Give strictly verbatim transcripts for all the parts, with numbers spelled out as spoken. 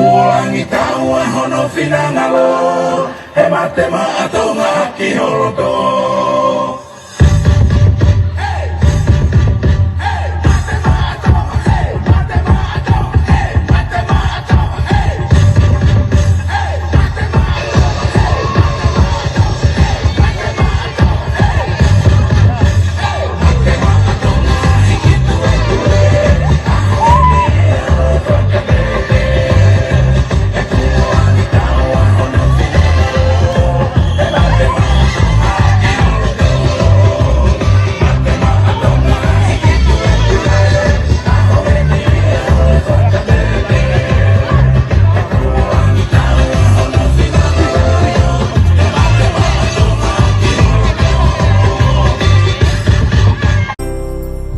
Langi taua hono finangalo, he mate maʻa Tonga ki ho loto.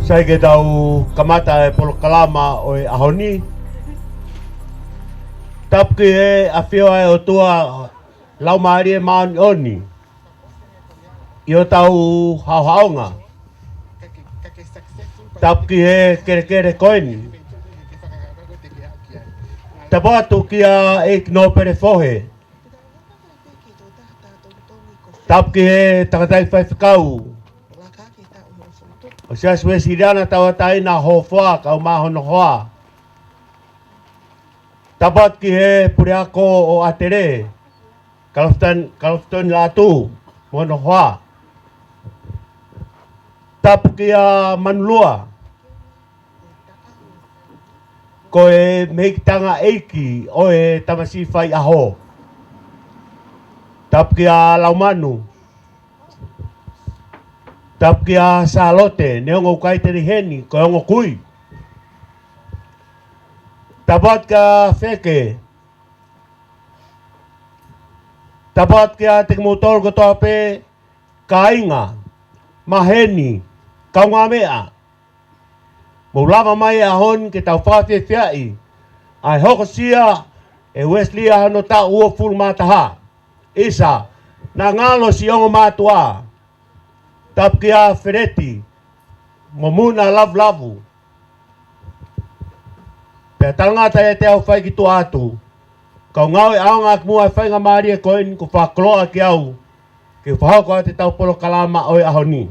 Sai ke tau kamata e polokalama ʻo e ʻaho ni. Tapu ki he ʻafio ʻa e ʻOtua Laumālie Māʻoniʻoni ʻi hotau haʻohaʻonga. Tapu ki he kelekele ko eni. Tapu atu kia ʻEiki Nōpele Fohe. Tapu ki he tangataʻeiki faifekau ʻo e Siasi Uēsiliana Tauʻatāina Hofoa kae ʻumaʻā hono hoa. Tapu atu ki he puleako ʻo ʻAtele, Kalafitani, Kalafitoni Lātū mo hono hoa. Tapu kia Manulua, ko e mehikitanga ʻeiki ʻo e tamasiʻi faiʻaho. Tapu kia Laumanu. Tapu kia Sālote, neongo ʻoku ʻikai te ne ʻi heni, ko e ongo kui. Tapu atu kia Feke. Tapu atu kiate kimoutolu kotoa pē, kāinga, maheni, kaungāmeʻa. Mou lava mai he ʻaho ni ke tau fakafiefiaʻi ʻa e hokosia ʻe Uēsiliana hono taʻu uofulu mā taha. ʻIsa, naʻa ngalo siʻi ongo mātuʻa. Tapu kia Feleti mo Muna Lavulavu. Pea talangata ʻiate au fai ki tuʻa atu. Kau ngāue ʻaonga ʻaki muʻa e faingamālie ko eni kuo fakakoloa ki au ke fakahoko atu ʻetau polokalama ʻo e ʻaho ni.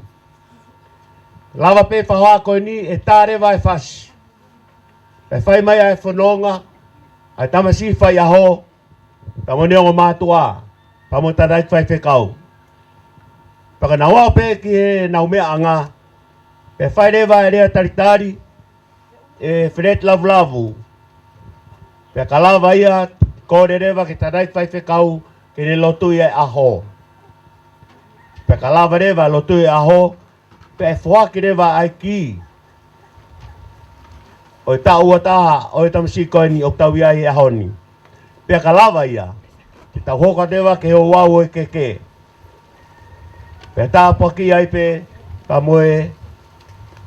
Lava pē fahoa ko eni ʻe tā leva e fasi. Pea fai mai ʻa e fononga ʻa e tamasiʻi faiʻaho, pea mo ʻene ongo mātuʻa, pea mo e tangataʻeiki faifekau. Pea ka nau aʻu pē ki heʻenau meʻaʻanga, pea fai leva e lea talitali ʻe Feleti Lavulavu. Pea ka lava ia, kole leva ki he tangataʻeiki faifekau ke ne lotu ʻi he ʻaho. Pea ka lava leva lotu ʻi he ʻaho, pea ʻe foaki leva ʻa e kī ʻo e taʻu ua taha ʻo e tamasiʻi ko eni ʻoku tau ʻi ai he ʻaho ni. Pea ka lava ia, ke tau hoko atu leva ki he ouau ʻo e keke. Pea tāpuakiʻi ai pē pea mo e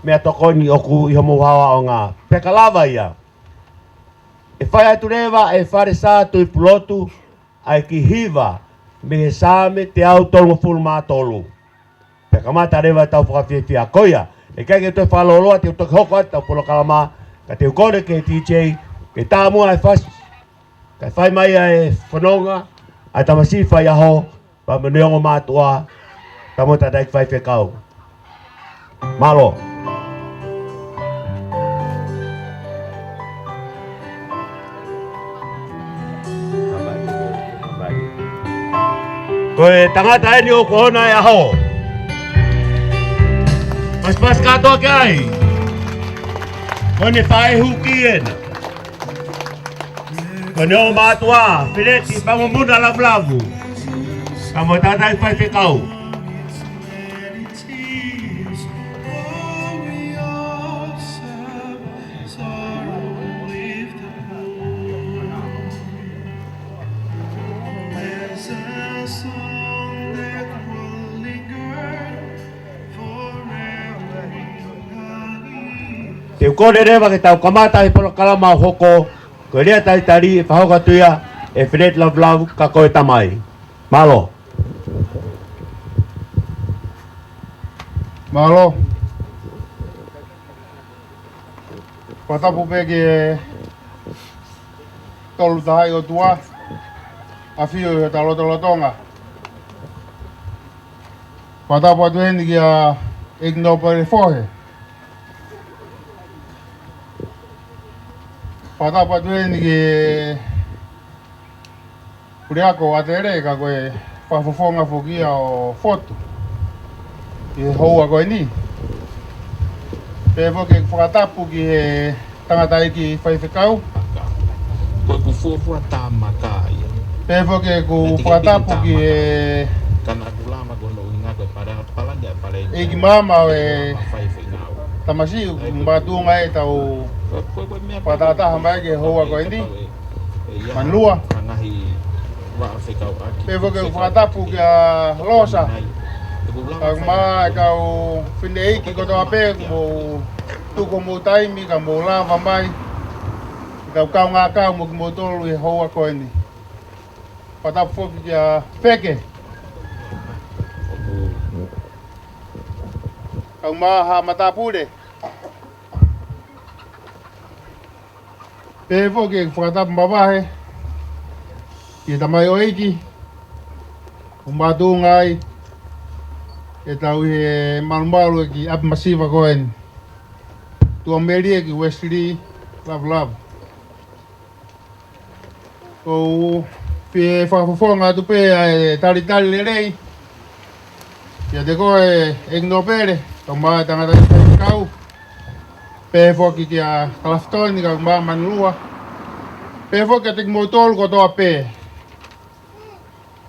meʻatokoni ʻoku ʻi homou haohaoʻanga. Pea ka lava ia, ʻe fai atu leva ʻe Falesā Tuʻipulotu ʻa e kiʻi hiva mei he Saame teau tolungofulu mā tolu. Pea kamata leva ʻetau fakafiefia. Ko ia, ʻe ʻikai ke u toe fakalōloa, te u toki hoko atu ʻetau polokalama, ka te u kole ki he DJ ke tā muʻa e fasi, kae fai mai ʻa e fononga ʻa e tamasiʻi faiʻaho, pea mo ʻene ongo mātuʻa, pea mo e tangataʻeiki faifekau. Mālō. Ko e tangata eni ʻoku ʻohona e ʻaho. Pasipasi kātoa ki ai. Ko ʻene faʻē huki ena. Ko ʻene ongo mātuʻa, Feleti pea mo Muna Lavulavu. Pea mo e tangataʻeiki faifekau. Te u kole leva ke tau kamata e polokalama ʻo hoko, ko e lea talitali ʻe fakahoko atu ia ʻe Feleti Lavulavu ka ko e tamai. Mālō. Mālō. Fakatapu pē ki he Tolu Tahaʻi ʻOtua, ʻafio ʻi hotau lotolotonga. Fakatapu atu heni kia ʻEiki Nōpele Fohe. Fakatapu atu heni ki he Puleako ʻAtele, ka ko e fakafofonga foki ia ʻo Fotu ʻi he houa ko eni. Pehē foki ʻeku fakatapu ki he tangataʻeiki faifekau. Ko ʻeku fuofua tāmaka ia. Pehē foki ʻeku fakatapu ki he Kana kulama kono ʻuhinga ko e pala-, palani a pale. ʻEiki maama ʻo e tamasiʻi, ʻoku makatuʻunga ʻetau fakatahataha mai ki he houa ko eni. Manulua. Pehē foki ʻeku fakatapu kia Losa. Kae ʻumaʻā e kau fineʻeiki kotoa pē, mou tuku homou taimi ka mou lava mai. Kau kaungā kau mo kimoutolu ʻi he houa ko eni. Fakatapu foki kia Feke. Kae ʻumaʻā haʻa matāpule. Pehē foki ʻeku fakatapu mavahe ki he tamaioʻeiki, ʻoku makatuʻunga ai ʻetau ʻi he malumalu ʻi he ʻapi masiva ko eni. Tuʻamelie ki Wesley Lavulavu. ʻOku ou fie fakafofonga atu pē ʻa e talitali lelei kiate koe ʻEiki Nōpele, kae ʻumaʻā e tangataʻeiki faifekau. Pehē foki kia Kalafitoni, kae ʻumaʻā Manulua. Pehē foki kiate kimoutolu kotoa pē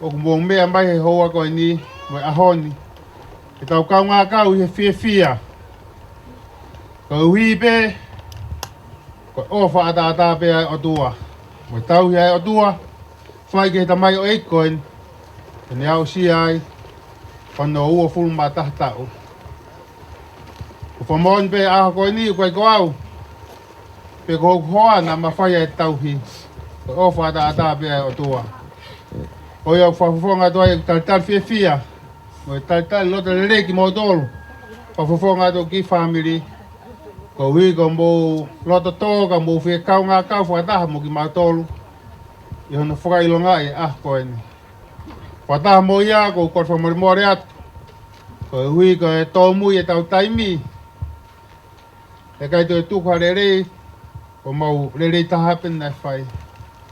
ʻoku mou meʻa mai he houa ko eni mo e ʻaho ni. Ke tau kaungā kau ʻi he fiefia. Koeʻuhi pē ko e ʻofa ʻataʻatā pē ʻa e ʻOtua. Mo e tauhi ʻa e ʻOtua, fai ki he tamaioʻeiki ko eni, ʻo ne aʻusia ai hono uofulu mā taha taʻu. ʻOku fakamoʻoni pē ʻaho ko eni ʻoku ʻikai ko au, pe ko hoku hoa naʻa mafai ai e tauhi. Ko e ʻofa ʻataʻatā pē ʻa e ʻOtua. Ko ia ʻoku fakafofonga atu ai ʻeku talitali fiefia mo e talitali loto lelei kimoutolu. Fakafofonga atu ki he fāmili. Koeʻuhi ko hoʻomou loto tō ka mou fie kaungā kau fakataha mo kimautolu ʻi hono fakaʻilongaʻi e ʻaho ko eni. Fakataha mo ia ʻoku ou kole fakamolemole atu koeʻuhi ko e tōmui ʻetau taimi. ʻE ʻikai toe tuku ha lelei, ʻoku mau lelei taha pē naʻe fai.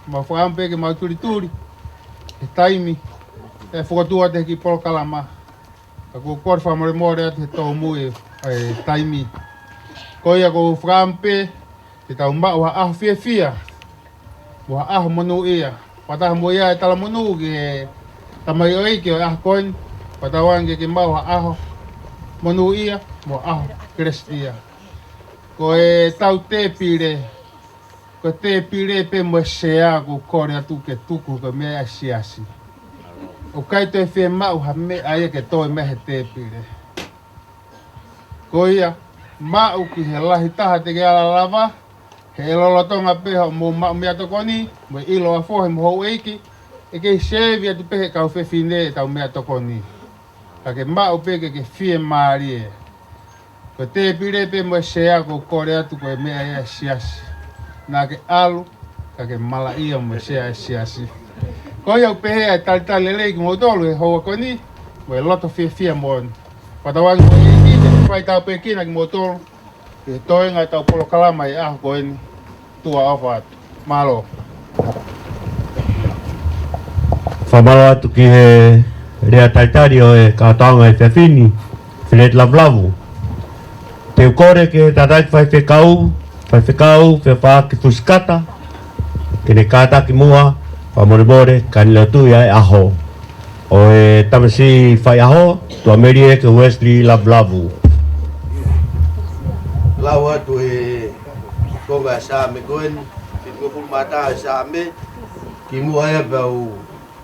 Mau fakaʻamu pē ke mau tulituli he taimi ʻe fokotuʻu atu he kiʻi polokalama. Ka ʻoku ou kole fakamolemole atu he tōmui e, e taimi. Ko ia ʻoku ou fakaʻamu pē ke tau maʻu ha ʻaho fiefia mo ha ʻaho monūʻia. Fakataha mo ia e talamonū ki he tamaioʻeiki ʻo e ʻaho ko eni. Fakatauange ke maʻu ha ʻaho monūʻia mo ha ʻaho kelesiʻia. Ko ʻetau tēpile, ko e tēpile pē mo e sea ʻoku ou kole atu ke tuku ko e meʻa ʻa e siasi. ʻOku ʻikai toe fiemaʻu ha meʻa ia ke toe mei he tēpile. Ko ia, maʻu ki he lahi taha te ke ala lava, he ʻe lolotonga pē hoʻomou maʻu meʻatokoni, mo e ʻilo ʻa e fohe mo e houʻeiki, ʻe kei sevi atu pē he kau fefine ʻetau meʻatokoni. Ka ke maʻu pē ke ke fiemālie. Ko e tēpile pē mo e sea ʻoku ou kole atu ko e meʻa ia ʻa e siasi. Naʻa ke ʻalu, ka ke malaʻia mo e sea ʻa e siasi. Ko ia ʻoku pehē ʻa e talitali lelei kimoutolu he houa ko eni, mo e loto fiefia moʻoni. Fakatauange mo e ʻEiki te ne fai tāpuekina kimoutolu ʻi he toenga ʻetau polokalama he ʻaho ko eni. Tuʻa ʻofa atu. Mālō. Fakamālō atu ki he lea talitali ʻo e kau tauʻanga efiafi ni, Filet Lavulavu. Te u kole ki he tangataʻeiki faifekau, Faifekau Fefaʻaki Fusikata, ke ne kātaki muʻa, fakamolemole, kae ne lotu ʻi he ʻaho. ʻO e tamasiʻi faiʻaho, Tuʻamelie ki Wesley Lavulavu. Lau atu e konga Saame ko eni, fitungofulu mā taha e Saame, kimuʻa ia pea u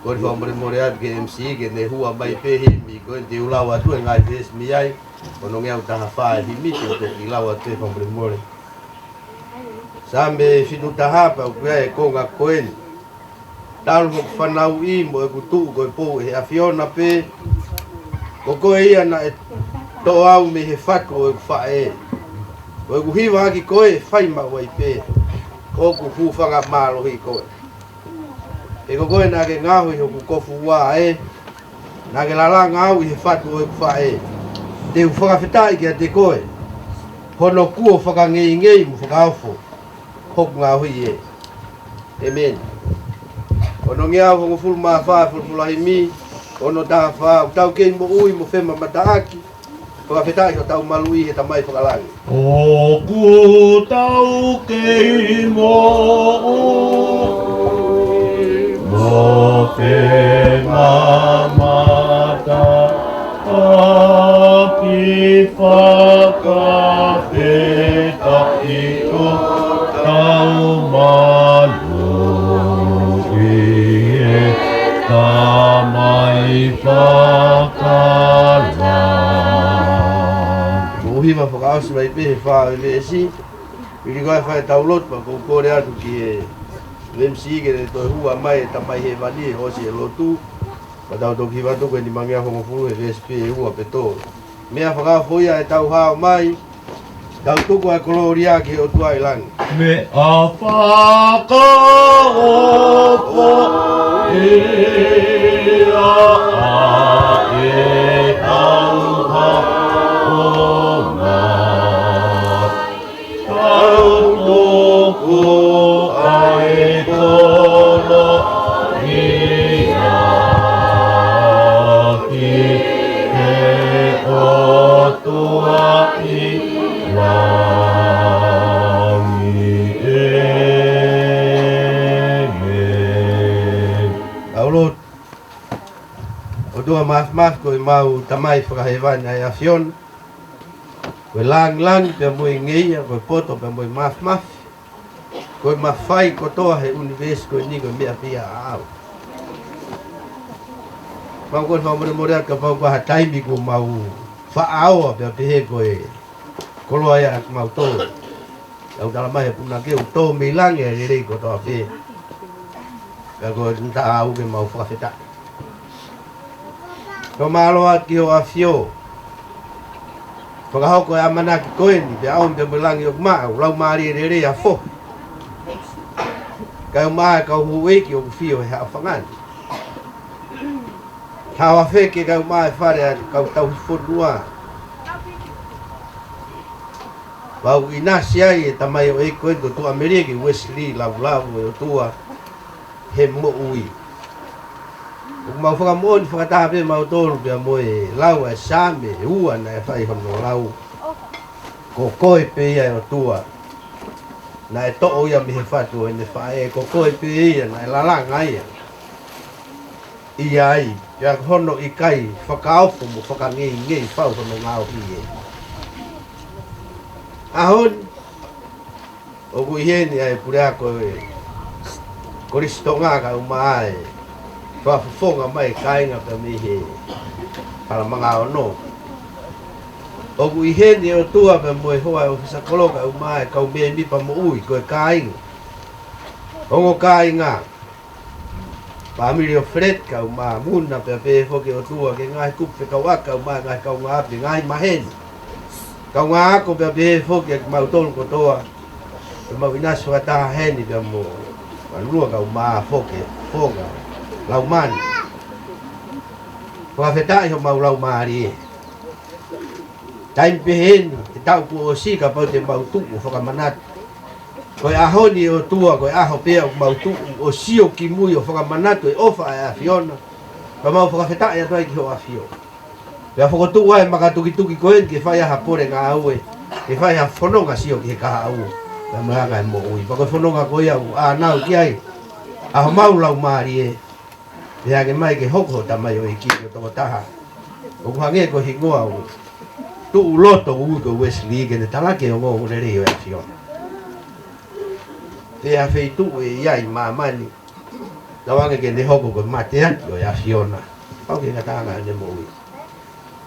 kole fakamolemole atu ki he M C ke ne hua mai pē himi ko eni te u lau atu e ngaahi veesi mei ai, ʻo e ngeau taha fā e himi, te u toki lau atu e fakamolemole. Saame fitu taha pea u kole e konga ko eni. Talu hoku fanauʻi mo ʻeku tuʻu ko e pou ʻe he ʻAfiona pē. Ko koe ia naʻe toʻo au mei he fatu ʻo ʻeku faʻē. Ko ʻeku hiva ʻaki koe ʻe fai maʻu ai pē. ʻOku hūfanga mālohi koe. He ko koe naʻa ke ngaohi hoku kofu ua ē, naʻa ke lalanga au ʻi he fatu ʻo ʻeku faʻē. Te u fakafetaʻi kiate koe, hono kuo fakangeingei mo fakaofo hoku ngaohi ē. ʻEmeni. Onongeau hongofulu mā fā, fulufuluhimi ono taha fā. ʻOku tau kei moʻui mo femamataʻaki, fakafetaʻi hotau maluʻi he Tamai fakalangi. ʻOku tau kei moʻui mo femamataʻaki, fakafetaʻi hotau maluʻi he Tamai fakalangi. Mou hiva fakaʻosi mai pē he fā ʻo e veesi. Hili ko ia e fai ʻetau lotu, pea ʻoku ou kole atu ki he M C ke ne toe hua mai e Tamai Hēvani ʻo ʻosi e lotu. Pea tau toki hiva atu ko e nimangeau hongofulu he veesi pē ʻe ua pe tolu. Meʻa fakaofo ia ʻetau hao mai, tau tuku ʻa e kolōlia ki he ʻOtua ʻi langi. Meʻa fakaofo ia ʻetau hao mai, tau tuku ʻa e kolōlia ki he ʻOtua ʻi langi. ʻEmeni. Tau lotu. ʻOtua Māfimafi, ko ʻemau Tamai fakahēvani ʻa e ʻAfiona. Ko e lāngilangi pea mo e ngeia, ko e poto pea mo e māfimafi, ko e mafai kotoa he ʻunivēsi ko eni ko e meʻa pē ia ʻaʻau. Mau kole fakamolemole atu kapau ko ha taimi kuo mau faʻa ʻoua pea pehē ko e koloa ia ʻa kimautolu. ʻOku tala mai he punake ʻoku tō mei langi ʻa e lelei kotoa pē. Pea ko e taʻau ke mau fakafetaʻi. Tau mālō atu ki hoʻo ʻAfio. Fakahoko e ʻamanaki ko eni, pea ʻomi pea mo e langi ʻoku maʻa, ʻoku laumālie lelei ʻa foki. Kae ʻumaʻā e kau houʻeiki ʻoku fio he haʻofanga ni. Haʻo afeke kae ʻumaʻā e fale ʻa e kau tauhi fonua. Pea ʻoku ʻinasi ai e tamaioʻeiki ko eni ko Tuʻamelike Uesili Lavulavu, ʻe ʻOtua, he moʻui. ʻOku mau fakamoʻoni fakataha pē mautolu pea mo e lau ʻa e Saame ʻe ua naʻe fai hono lau: Ko koe pē ia ʻe ʻOtua naʻe toʻo ia mei he fatu ʻo ʻene faʻē, ko koe pē ia naʻe lalanga ia ʻi ai, pea ko hono ʻikai fakaofo mo fakangeingei fau hono ngaohi ē. ʻAho ni, ʻoku ʻi heni ʻa e puleako ʻo e Kolisi Tonga kae ʻumaʻā e fakafofonga mai e kāinga pea mei he Palemanga Ono. ʻOku ʻi heni ʻe ʻOtua pea mo e hoa ʻo e ʻōfisa kolo kae ʻumaʻā e kau mēmipa moʻui, ko e kāinga, ongo kāinga, fāmili ʻo Feleti kae ʻumaʻā Muna, pea pehē foki ʻe ʻOtua ki he ngaahi kupu fekauʻaki kae ʻumaʻā e ngaahi kaungāʻapi, ngaahi maheni, kaungāako, pea pehē foki ʻa kimautolu kotoa. Pea mau ʻinasi fakataha heni pea mo Malulua kae ʻumaʻā foki e fofonga Laumani. Fakafetaʻi homau laumālie. Taimi pehē ni he taʻu kuo ʻosi, kapau te mau tuʻu ʻo fakamanatu, ko e ʻaho ni ʻe ʻOtua ko e ʻaho pē ia ʻoku mau tuʻu ʻo sio ki mui ʻo fakamanatu e ʻofa ʻa e ʻAfiona, pea mau fakafetaʻi atu ai ki hoʻo ʻAfio. Pea fokotuʻu ai e maka tukituki ko eni ke fai ai ha pole ngāue, ke fai ha fononga sio ki he kahaʻu pea mo e anga e moʻui. Pea ko e fononga ko ia ʻoku ʻānau ki ai ʻa homau laumālie. Pea hake mai ke hoko ho tamaioʻeiki ko e tokotaha ʻoku hangē ko e hingoa ʻoku tuʻu loto ʻoku ui ko Uesili, ke ne talaki e ongoongolelei ʻo e ʻAfiona. Pea feituʻu ʻe ʻi ai ʻi māmani, tauange ke ne hoko ko e mateaki ʻo e ʻAfiona, pau ki he ngataʻanga ʻene moʻui.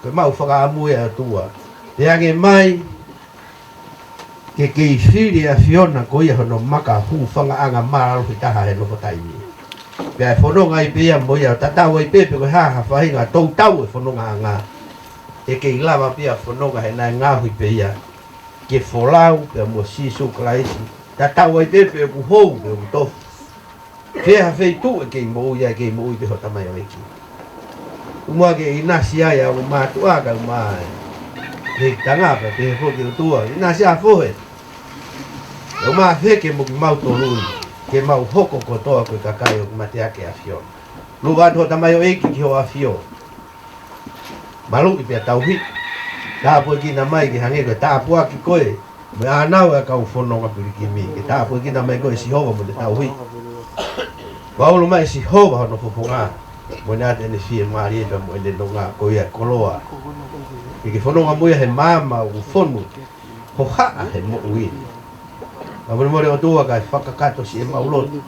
Ko ʻemau fakaʻamu ia ʻe ʻOtua, pea hake mai ke kei fili e ʻAfiona ko ia hono maka hūfangaʻanga mālohi taha he nofo taimi. Pea ʻe fononga ai pē ia mo ia, tatau ai pē pe ko e hā ha faʻahinga toutou e fonongaʻanga, ʻe kei lava pē ia ʻo fononga he naʻe ngaohi pē ia ke folau pea mo Sīsū Kalaisi, tatau ai pē pe ʻoku hou pe ʻoku tofu. Pea ha feituʻu ʻe kei moʻui ai, kei moʻui pē hoʻo tamaioʻeiki. ʻOua muʻa ke ʻinasi ai ʻa e mātuʻa kae ʻumaʻā e tangata, pehē foki ʻOtua, ʻinasi ʻa fohe. ʻOua muʻa feke mo kimautolu ni, ke mau hoko kotoa ko e kakai ʻoku mateaki ʻe he ʻAfiona. Lue atu hoʻo tamaioʻeiki ki hoʻo ʻafio. Maluʻi pea tauhi. Tāpuekina mai ke hangē ko e tāpuaki ko ē mo e ʻānau ʻa e kau fononga pilikimi. Ke tāpuekina mai koe ʻe Sihova mo e tauhi. Vaulu mai ʻe Sihova hono fofonga, mo ne ʻoatu ʻene fiemālie pea mo ʻene nonga ko ia ʻa e koloa. Ke ke fononga mo ia he maama ʻoku fonu hohaʻa he moʻui ni. Ka molemole ʻOtua kae fakakakato siʻemau loto.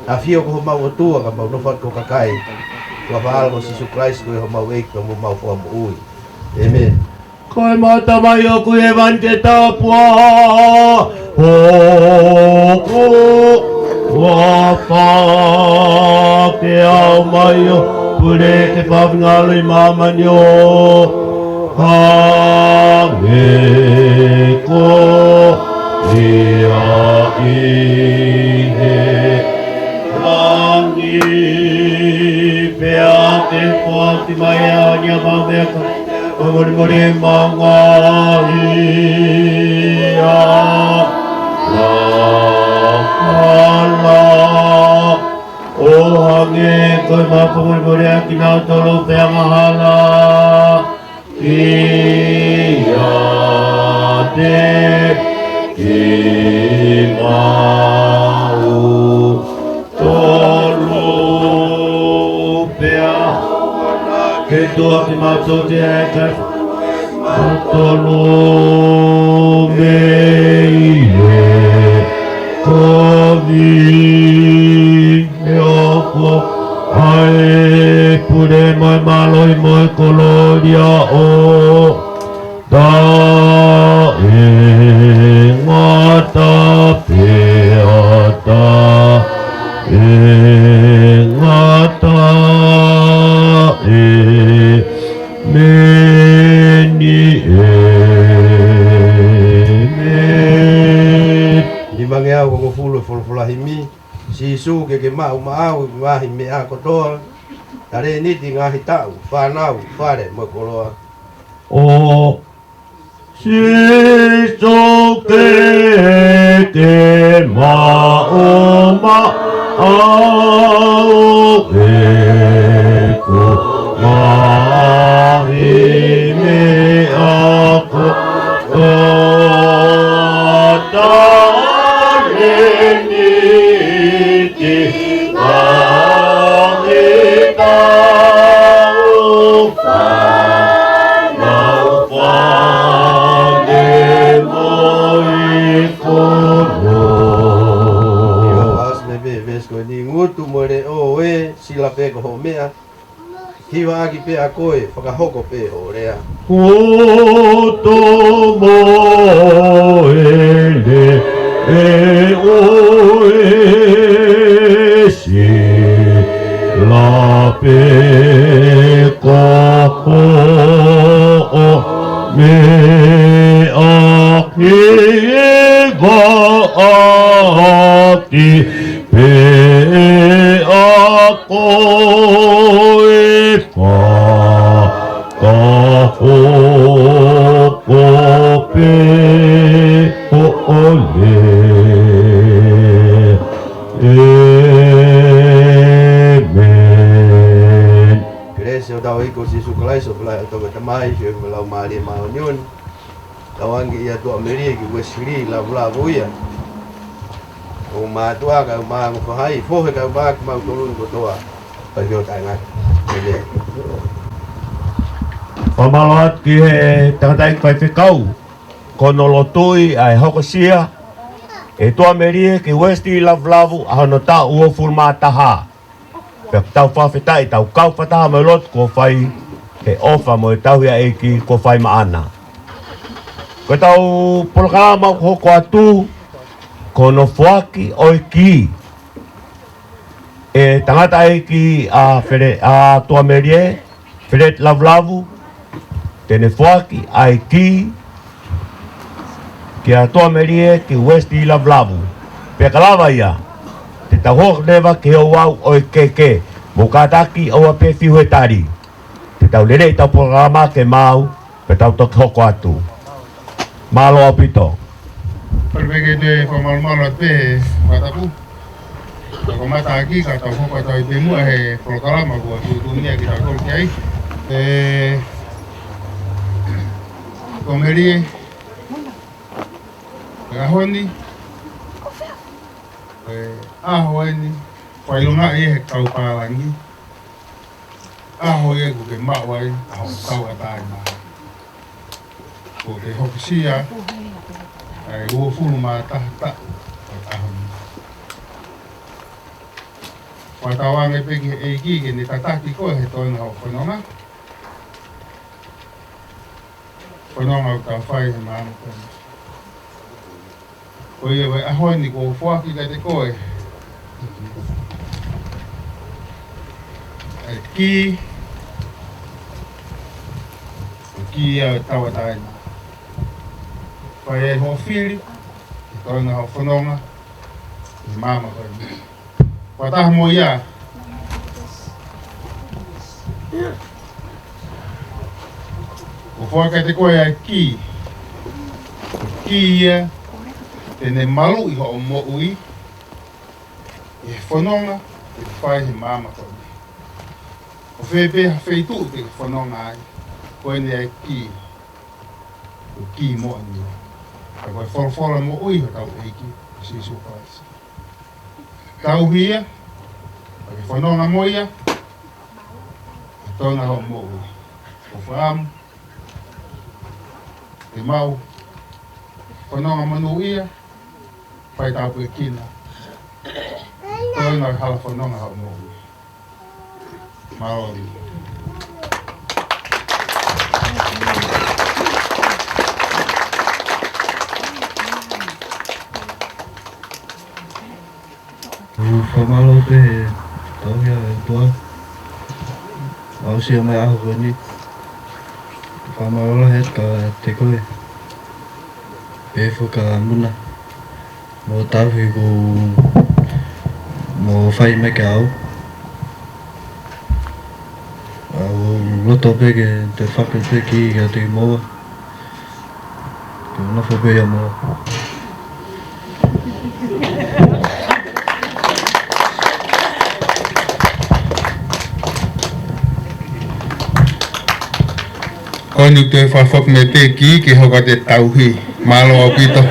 ʻAfio ko homau ʻOtua ka mau nofo atu ko e kakai. Ko e huafa ʻo Sīsū Kalaisi ko homau ʻEiki mo homau Fakamoʻui. ʻĒmeni. Ko e mata mai ʻoku ʻi hēvani ke tāpuhā hoʻo huafa, ke ʻaʻau mai hoʻo pule, ke fafangaloʻi ʻi māmani ʻo hangē ko ia ʻi he langi. Pea ke foaki mai ʻa e ʻaho ni haʻamau meʻakai, fakamolemole ʻemau ngaahi angahala, ʻo hangē ko ʻemau fakamolemoleʻaki kinautolu ʻoku angahala kiate kimautolu. Pea ke tuʻa kimautolu ʻi he kakai, kimautolu mei he kovi. He ʻoku ʻa e pule mo e mālohi mo e kolōlia ʻo taʻengata pea taʻengata. ʻĒmeni, ʻēmeni. Nimangeau hongofulu e folofola himi. Sīsū ke ke maʻumaʻau ʻi he ngaahi meʻa kotoa. Talēniti, ngaahi taʻu, fānau, fale mo e koloa. ʻO Sīsū ke ke maʻumaʻau ʻeku ngaahi meʻa kotoa. Talēniti, ngaahi taʻu, fānau, fale mo e koloa. Hiva ʻo e veesi ko eni: Ngutu mo e leʻo ē, sila pē ko hoʻo meʻa. Hivaʻaki pē ʻa koe, fakahoko pē hoʻo lea. Ngutu mo e leʻo ē, sila pē ko hoʻo meʻa. Hivaʻaki pē ʻa koe, fakahoko pē hoʻo lea. ʻĒmeni. Kelesi ʻa hotau ʻEiki ko Sīsū Kalaisi, ʻofa lahi ʻa e ʻOtua ko e Tamai, feohi mo e Laumālie Māʻoniʻoni, tauange ʻia Tuʻamelie ki Uēsili Lavulavu ia, ʻo mātuʻa kae ʻumaʻā ongo faʻahi, fohe kae ʻumaʻā kimautolu ni kotoa, pea ki he taʻengata. ʻĒmeni. Fakamālō atu ki he tangataʻeiki faifekau, ko hono lotuʻi ʻa e hokosia ʻe Tuʻamelie ki Uēsili Lavulavu ʻa hono taʻu uofulu mā taha. Pea ʻoku tau fakafetaʻi, tau kau fakataha mo e lotu kuo fai, he ʻofa mo e tauhi ʻa e ʻEiki kuo fai maʻana. Ko ʻetau polokalama ʻoku hoko atu, ko hono foaki ʻo e kī ʻe he tangataʻeiki ʻa Fele-, ʻa Tuʻamelie, Feleti Lavulavu, te ne foaki ʻa e kī kia Tuʻamelie ki Uēsili Lavulavu. Pea ka lava ia, Tau hoko leva ki he ouau ʻo e kehekehe. Mou kātaki ʻoua pē fiu he tali. Te tau lele ʻetau polokalama ke maʻu, pea tau toki hoko atu. Mālō ʻaupito. Pea pehē ke te fakamalumalu atu pē he fakatapu. Ka ko e mataʻaki ka tau hoko atu ai pē muʻa he polokalama kuo tuʻutuʻuni kitautolu ki ai. ʻE, ko Melie, ʻi he ʻaho ni, ʻe, ʻaho eni, fakaʻilongaʻi ʻe he kau pālangi, ʻaho ia kuo ke maʻu ai ʻa hoʻo tauʻatāina. Kuo ke hokosia ʻa e uofulu mā taha taʻu ʻo e ʻaho ni. Fakatauange pē ki he ʻEiki ke ne tataki koe he toenga hoʻo fononga. Fononga ʻoku tau fai he māmani. Ko ia ʻa e ʻaho ni kuo foaki kiate koe ʻa e kī, ʻa e kī ʻo e tauʻatāina. Fai ai hoʻo fili he toenga hoʻo fononga he māmani ko eni. Fakataha mo ia. Kuo foaki kiate koe ʻa e kī. Kī ia te ne maluʻi hoʻo moʻui he fononga ʻoku ke fai he māmani ko eni. ʻO fē pē ha feituʻu te ke fononga ai, ko eni ʻa e kī. Ko e kī moʻoni ia. Ka ko e folofola moʻui hotau ʻEiki ko Sīsū Kalaisi. Tauhi ia, pea ke fononga mo ia he toenga hoʻo moʻui. Ko e fakaʻamu ke mau fononga monūʻia, fai tāpuekina he toenga ʻo e hala fononga hoʻo moʻui. Mālō. ʻOku fakamālō pē he tauhi ʻa e ʻOtua. Aʻusia mai ʻa e ʻaho ko eni. Fakamālō lahi atu kiate koe. Pea fakaamu na. Mo tauhi ko mo fai mai kia au. ʻOku ou loto pē ke te fakape pē ki kiate kimoua. Ke nofo pē ia mo. Ko eni te fakafoki mai pē kī ke hoko atu e tauhi. Mālō ʻaupito.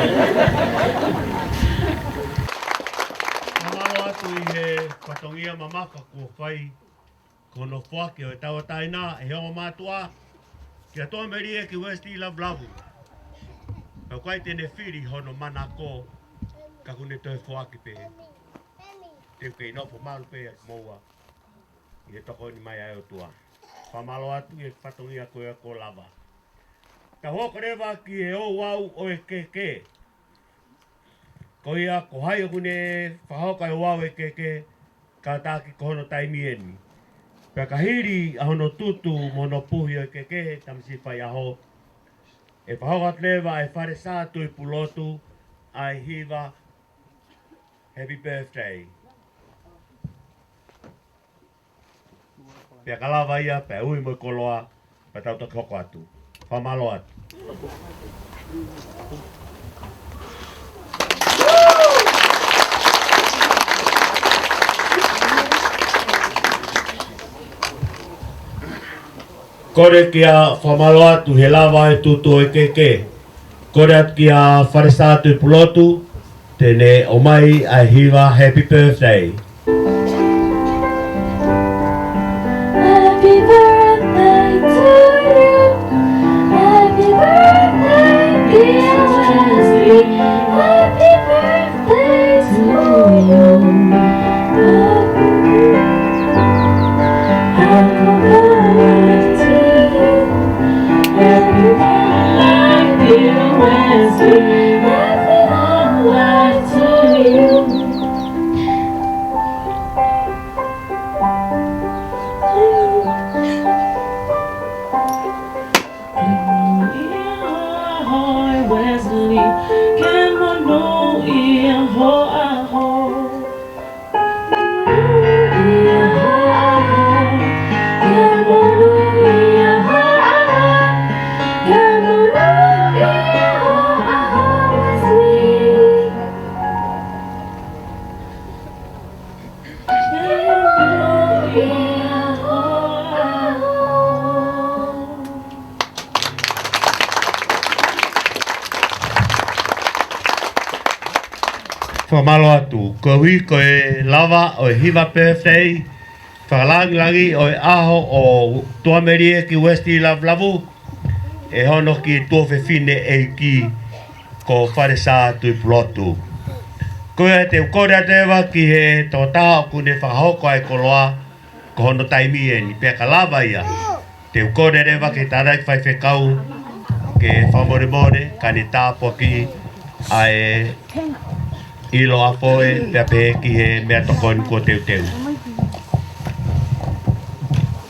Mālō atu ʻi he fatongia mamafa kuo fai ko hono foaki ʻo e tauʻatāina ʻe he ongo mātuʻa kia Toa Melie ki Uesiti Lavulavu. Ka ʻoku ʻikai te ne fili hono manako, ka kuo ne toe foaki pē. Te u kei nofo malu pē ʻia moua ʻi he tokoni mai ʻa e ʻOtua. Fakamālō atu ʻi he fatongia ko ia kuo lava. Tau hoko leva ki he ouau ʻo e kehekehe. Ko ia ko hai ʻoku ne fakahoko e ouau ʻo e kehekehe, kātaki ko hono taimi eni. Pea ka hili ʻa hono tutu mo hono puhi ʻo e kehekehe, tamasiʻi faiʻaho, ʻe fakahoko atu leva ʻe Falesā Tuʻipulotu ʻa e hiva Happy Birthday. Pea ka lava ia, pea ui mo e koloa, pea tau toki hoko atu. Fakamālō atu. Kole ke fakamālō atu he lava e tutu ʻo e kehekehe. Kole atu kia Falesā Tuʻipulotu, te ne ʻomai ʻa e hiva Happy Birthday. Happy birthday to you. Happy birthday, dear Wesley. Happy birthday to you. Happy birthday to you. Happy birthday, dear Wesley. Happy birthday to you. Fakamālō atu. Koeʻuhi ko e lava ʻo e hiva pēfei, fakalangilangi ʻo e ʻaho ʻo Tuʻamelie ki Uesiti Lavulavu, ʻe hono ki tuofefine ʻeiki ko Falesa Tuʻipulotu. Ko ia te u kole atu leva ki he tokotaha ʻoku ne fakahoko ʻa e koloa, ko hono taimi eni, pea ka lava ia, te u kole leva ki he tangataʻeiki faifekau ke fakamolemole, kae ne tāpuakiʻi ʻa e ʻilo ʻa Foʻe, pea pehē ki he meʻatokoni kuo teuteu.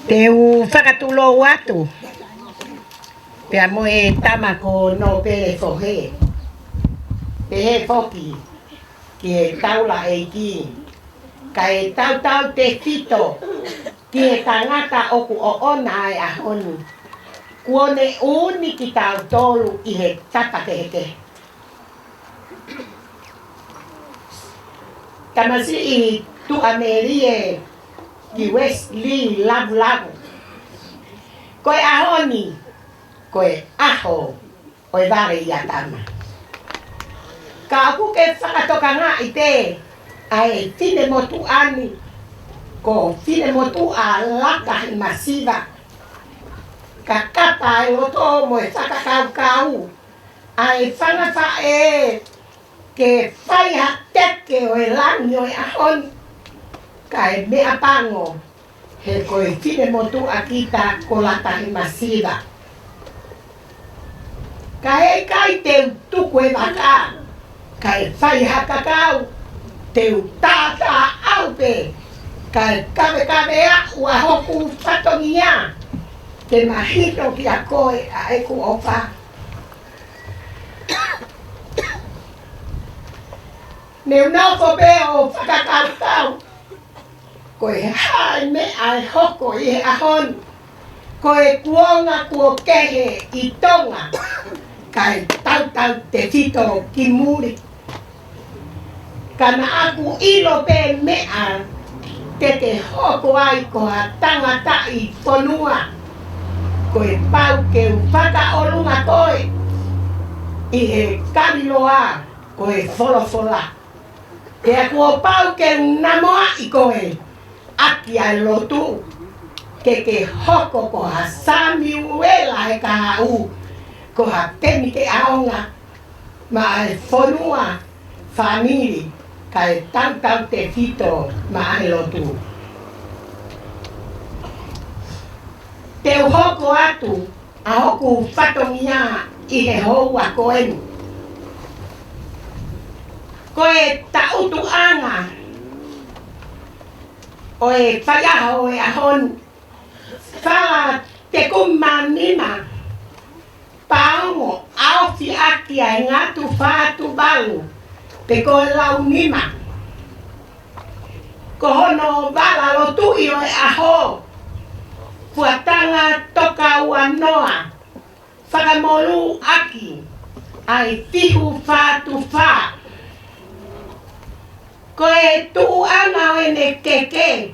Te u fakatulou atu pea mo e tama ko Nōpele Fohe, pehē foki ki he taulaʻeiki, kae tautautefito ki he tangata ʻoku ʻoʻona ʻa e ʻaho ni, kuo ne ʻuuni kitautolu ʻi he tapa kehekehe. Tamasiʻi Tuʻamelie ki Uesiti Lavulavu. Ko e ʻaho ni, ko e ʻaho ʻo e vale ia tama. Ka ʻoku ke fakatokangaʻi pē ʻa e finemotuʻa ni, ko e finemotuʻa lata he masiva. Ka kapa e loto mo e fakakaukau ʻa e fanga faʻē ke fai ha teke ʻo e langi ʻo e ʻaho ni, kae meʻapango he ko e finemotuʻa kita ko lata he masiva. Kae ʻikai te u tuku e vaka, kae fai ha kakau, te u tātāʻau pē, kae kavekave aʻu ʻa hoku fatongia ke mahino kiate koe ʻa ʻeku ʻofa. Ne u nofo pē ʻo fakakaukau, ko e hā e meʻa ʻe hoko ʻi he ʻaho ni, ko e kuonga kuo kehe ʻi Tonga, kae tautautefito ki muli. Ka naʻa ku ʻilo pē meʻa te ke hoko ai ko ha tangataʻi fonua, ko e pau ke u fakaʻolunga koe ʻi he kaliloa ʻo e folofola. Pea kuo pau ke u namoaʻi koe ʻaki ʻa e lotu, ke ke hoko ko ha Samiuela he kahaʻu, ko ha peni ke ʻaonga maʻa e fonua, fāmili, kae tautautefito maʻa e lotu. Te u hoko atu ʻa hoku fatongia ʻi he houa ko eni. Ko e taʻutuʻanga ʻo e faiʻaho ʻo e ʻaho ni, fala tekumānima, paongo ʻaofi ʻaki ʻa e ngatu fā Tuvalu, pe ko e lau nima. Ko hono vala lotuʻi ʻo e ʻaho, fuatanga tokaua noa, fakamolū ʻaki ʻa e fihu fā Tuvalu. Ko e tuʻuʻanga ʻo ʻene keke,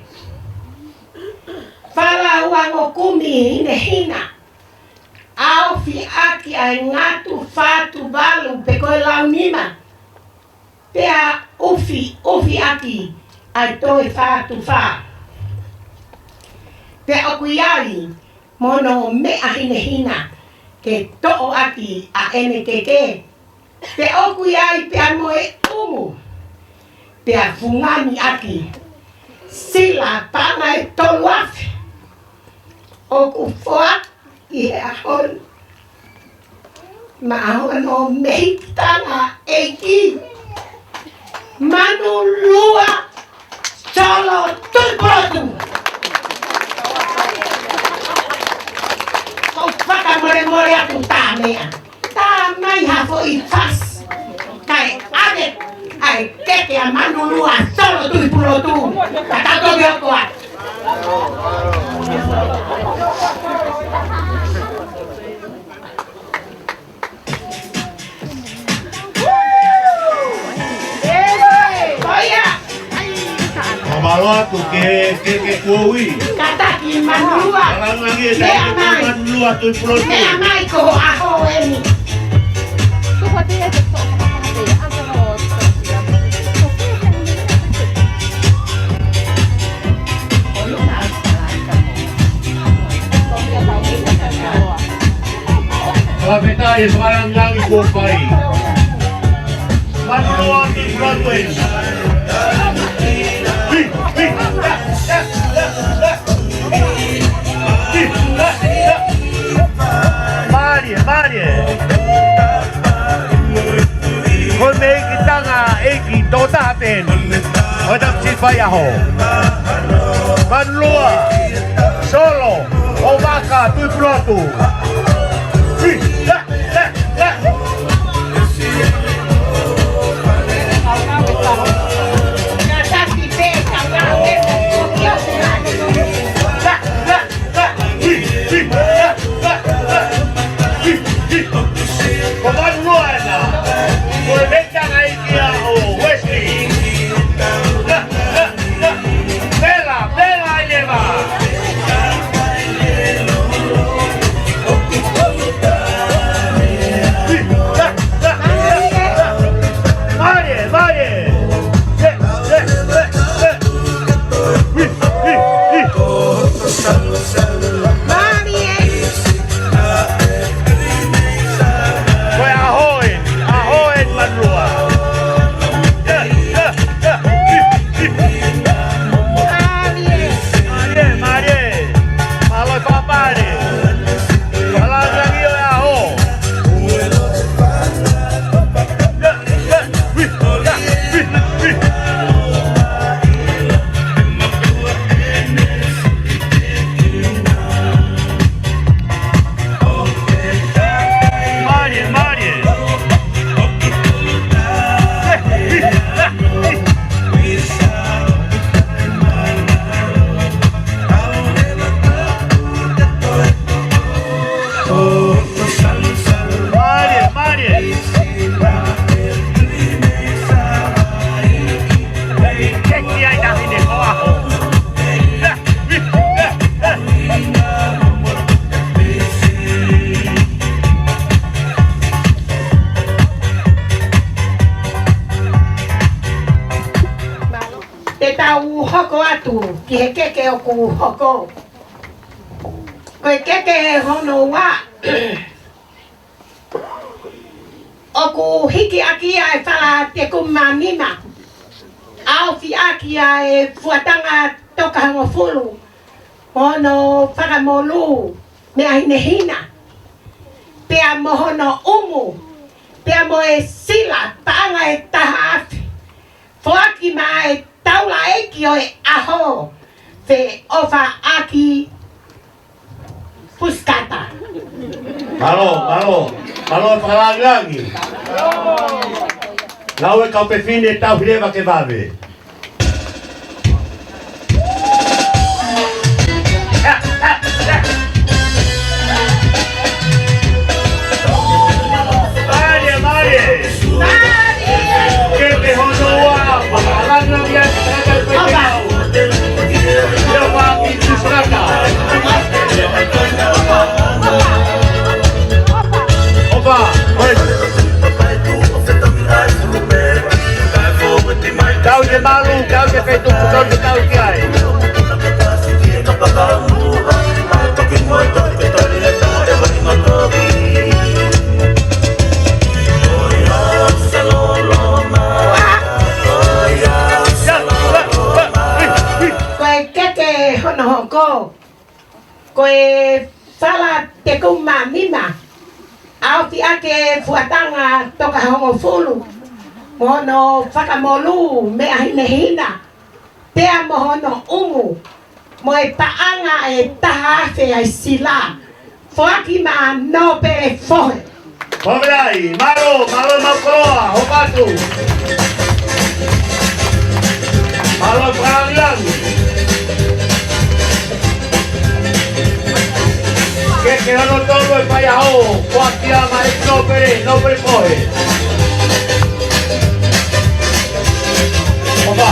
fala uangokumi hinehina, ʻaofi ʻaki ʻa e ngatu fā Tuvalu pe ko e lau nima, pea ʻufiʻufi ʻaki ʻa e toe fā Tuvalu. Pea ʻoku ʻi ai mo hono meʻa hinehina ke toʻo ʻaki ʻa ʻene keke, pea ʻoku ʻi ai pea mo e ʻumu, pea fungani ʻaki sila paʻanga ʻe tolu afe ʻoku foaki ʻi he ʻaho ni maʻa hono mehikitanga ʻeiki, Manulua Solo Tuʻipulotu. Ko u fakamolemole atu, tā meʻa, tā mai ha foʻi fasi kae ʻave ʻa e keke ʻa Manulua Solo Tuʻipulotu, ka tau toki hoko atu. Ko ia. Mālō. Atu ke, ke, ke kuo ui. Kātaki Manulua. Alangangi e Meʻa mai. Manulua Tuʻipulotu. Meʻa mai ko e ʻaho eni. Fakafetaʻi e fakalangilangi kuo fai. Manulua Tuʻipulotu eni. Mālie, mālie. Ko e meʻa ki tanga ʻeiki tokotaha pē eni ʻo e Tamasiʻi Faiʻaho. Manulua, Solo, ʻOvaka, Tuʻipulotu. Ko Manulua ena. Ko e meʻa ki tanga ʻeiki ʻo Wesley. Pela, pela ai leva. Mālie, mālie. Mālie. Ko e ʻaho ē, ʻaho ē Manulua. Mālie. Mālie, mālie. Mālō e fakapale. Fakalangilangi ʻo e ʻaho. Mālie, mālie. Mālie, mālie. Keki ai tahi ne ko aho. Te tau hoko atu ki he keke ʻoku hoko. Ko e keke hono ua, ʻoku hiki ʻaki ʻa e fala tekuma nima, ʻaofi ʻaki ʻa e fuatanga toko hongofulu, mo hono fakamolū meʻa hinehina, pea mo hono ʻumu, pea mo e sila paʻanga ʻe taha afe. Foaki maʻa e taulaʻeiki ʻo e ʻaho, Feʻofaʻaki Fusikata. Mālō, mālō, mālō e fakalangilangi. Ngāue kau fefine, tauhi leva ke vave. Mālie, mālie. Mālie. Keke hono ua, fakalangilangi atu ki he tangata ʻoku ʻikai ke nau. Ia, Feʻofaʻaki Fusikata. ʻOfa, ʻoi. Tau te malu, tau te feituʻu, tau te tau ki ai. Ko e keke hono hoko, ko e fala tekuma nima, ʻaofi ʻaki e fuatanga toko hongofulu, mo hono fakamolū meʻa hinehina, pea mo hono ʻumu, mo e paʻanga ʻe taha afe ʻa e sila, foaki maʻa Nōpele Fohe. Pomeʻi, mālō, mālō mau koloa, hoko atu. Mālō fakalangilangi. Keke hono tolu e faiʻaho, foaki ia maʻa Nōpele, Nōpele Fohe. ʻOfa.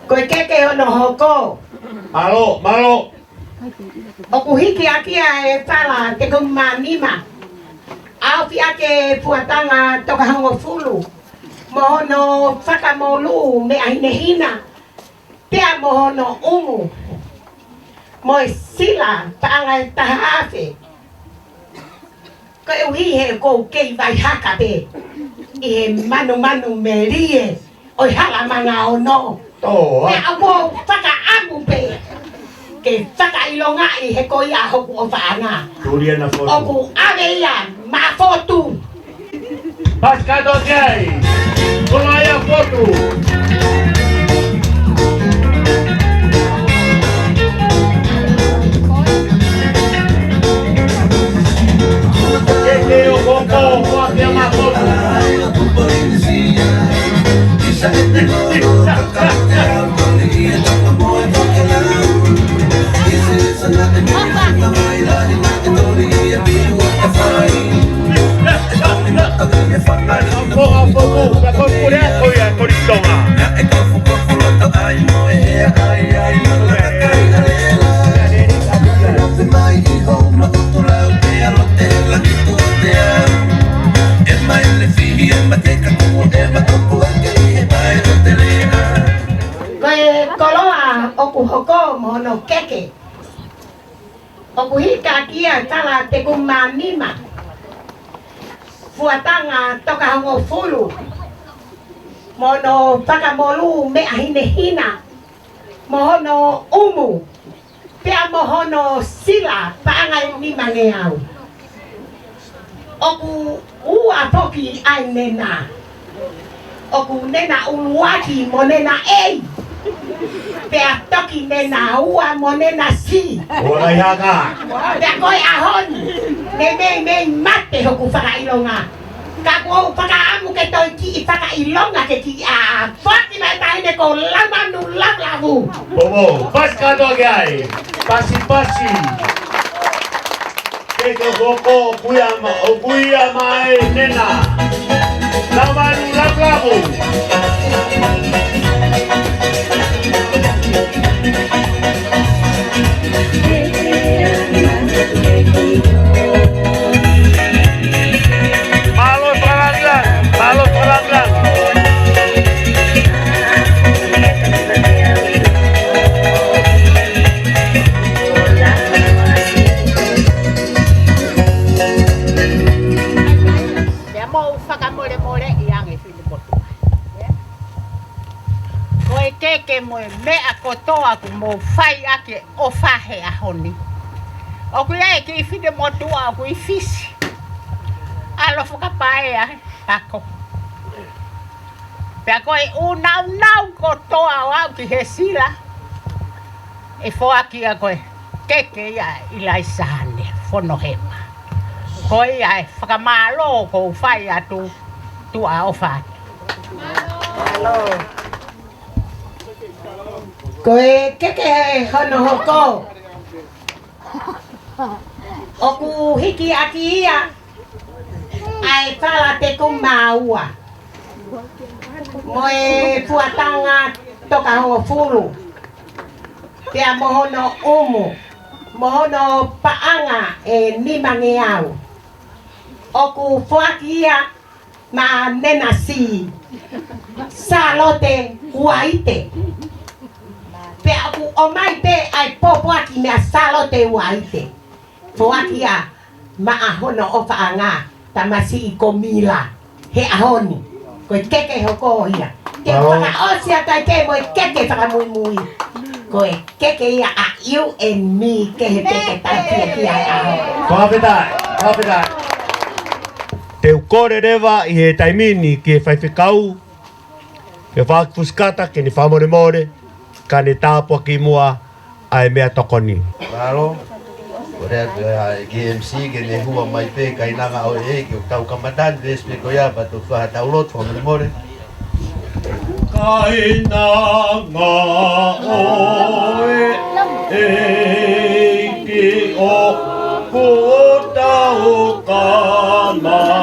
Ko e keke hono hoko. Mālō, mālō. ʻOku hiki ʻaki ia ʻe Fala Tekuma Nima. ʻAofi ʻaki e fuatanga toko hongofulu. Mo hono fakamolū meʻa hinehina. Pea mo hono ʻumu. Mo e sila paʻanga ʻe taha afe. Koeʻuhi he ʻoku ou kei vaihaka pē ʻi he manumanu melie ʻo e hala manga ono. Tō, ā. Pea ʻoku ou fakaʻamu pē ke fakaʻilongaʻi he ko ia hoku ʻofaʻanga. Tuli ana fotu. ʻOku ʻave ia maʻa fotu. Pasi kātoa ki ai. Koloa ia fotu. Keke ʻo koko, koa kia maʻa fotu. Ko e koloa ʻoku hoko mo hono keke. ʻOku hiki ʻaki ia ʻe Fala Tekuma Nima. Fuatanga toko hongofulu. Mo hono fakamolū meʻa hinehina. Mo hono ʻumu. Pea mo hono sila paʻanga ʻe nimangeau. ʻOku ua foki ʻa e nena. ʻOku nena ʻuluaki mo nena A. Pea toki nena ua mo nena C. Ua lai haka. Pea ko e ʻaho ni, ne meimei mate hoku fakaʻilonga. Ka ʻoku ou fakaʻamu ke toe kiʻi fakaʻilonga ke kiʻi ʻā. Foaki mai taʻahine ko Laumanu Lavulavu. Popo, pasi kātoa ki ai. Pasi, pasi. Keke ʻo koko, ʻoku ʻi ai ma-, ʻoku ʻi ai maʻa e nena. Laumanu Lavulavu. Mālō fakalāngilangi, mālō fakalāngilangi. Pea mou fakamolemoleʻi ange finemotuʻa. Ko e keke mo e meʻa kotoa ʻoku mou fai ʻaki e ʻofa he ʻaho ni. ʻOku ʻi ai e kiʻi finemotuʻa ʻoku ʻi Fisi. ʻAlu fakapaea e ako. Pea ko e ʻūnaunau kotoa ʻo aʻu ki he sila, ʻe foaki ia ko e keke ia ʻa ʻIlaisa Hane Fonohema. Ko ia e fakamālō ʻoku ou fai atu, tuʻa ʻofa atu. Ko e keke hono hoko. ʻOku hiki ʻaki ia ʻa e Fala Tekuma Ua. Mo e fuatanga toko hongofulu. Pea mo hono ʻumu. Mo hono paʻanga ʻe nimangeau. ʻOku foaki ia maʻa nena C. Sālote Uaite. Pea ʻoku ʻomai pē ʻa e pōpoaki meia Sālote Uaite. Foaki ia maʻa hono ʻofaʻanga, tamasiʻi ko Mila, he ʻaho ni. Ko e keke hoko ia. Ke fakaʻosi atu ai pē mo e keke fakamuimui. Ko e keke ia ʻa you and me, kehe pē ke tau kia kia ai ʻaho. Fakafetaʻi, fakafetaʻi. Te u kole leva ʻi he taimi ni ki he faifekau, ke fakafusi kata ke ne fakamolemole, ka ne tāpuaki muʻa ʻa e meʻatokoni. Mālō, kole atu ʻa e MC ke ne hua mai pē, kainanga ʻo e, ke tau kamata ni, veesi pē ko ia, pea tau fai ha tau lotu, fakamolemole. Tainanga ʻo e ʻEiki ʻoku tau kamata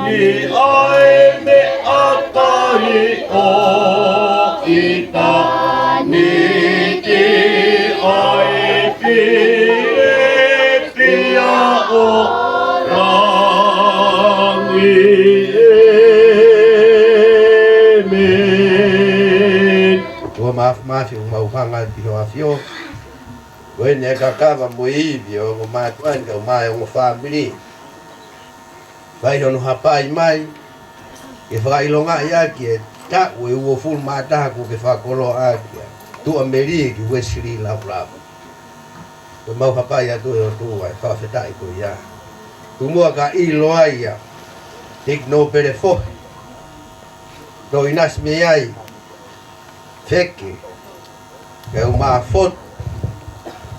ni ʻai meʻakai ʻo ʻitāniti ʻa e fiefia ʻo langi. ʻĒmeni. Ua mafimafi ʻo mau hanga ʻi ho ʻafio. Ko eni e kakava mo e ivi ʻo e ongo mātuʻa ni kae ʻumaʻā e ongo fāmili. Fai hono hapai mai ke fakaʻilongaʻi ʻaki e taʻu ʻe uofulu mā taha kuo ke fakakoloa ʻaki ʻa Tuʻamelie ki Uesili Lavulavu. Ko e mau hapai atu ʻe ʻOtua e fakafetaʻi ko ia. Tuku muʻa kae ʻilo ai ʻa Hiki Nōpele Fohe, Toʻo ʻInasi mei ai Feke, kae ʻumaʻā Fotu.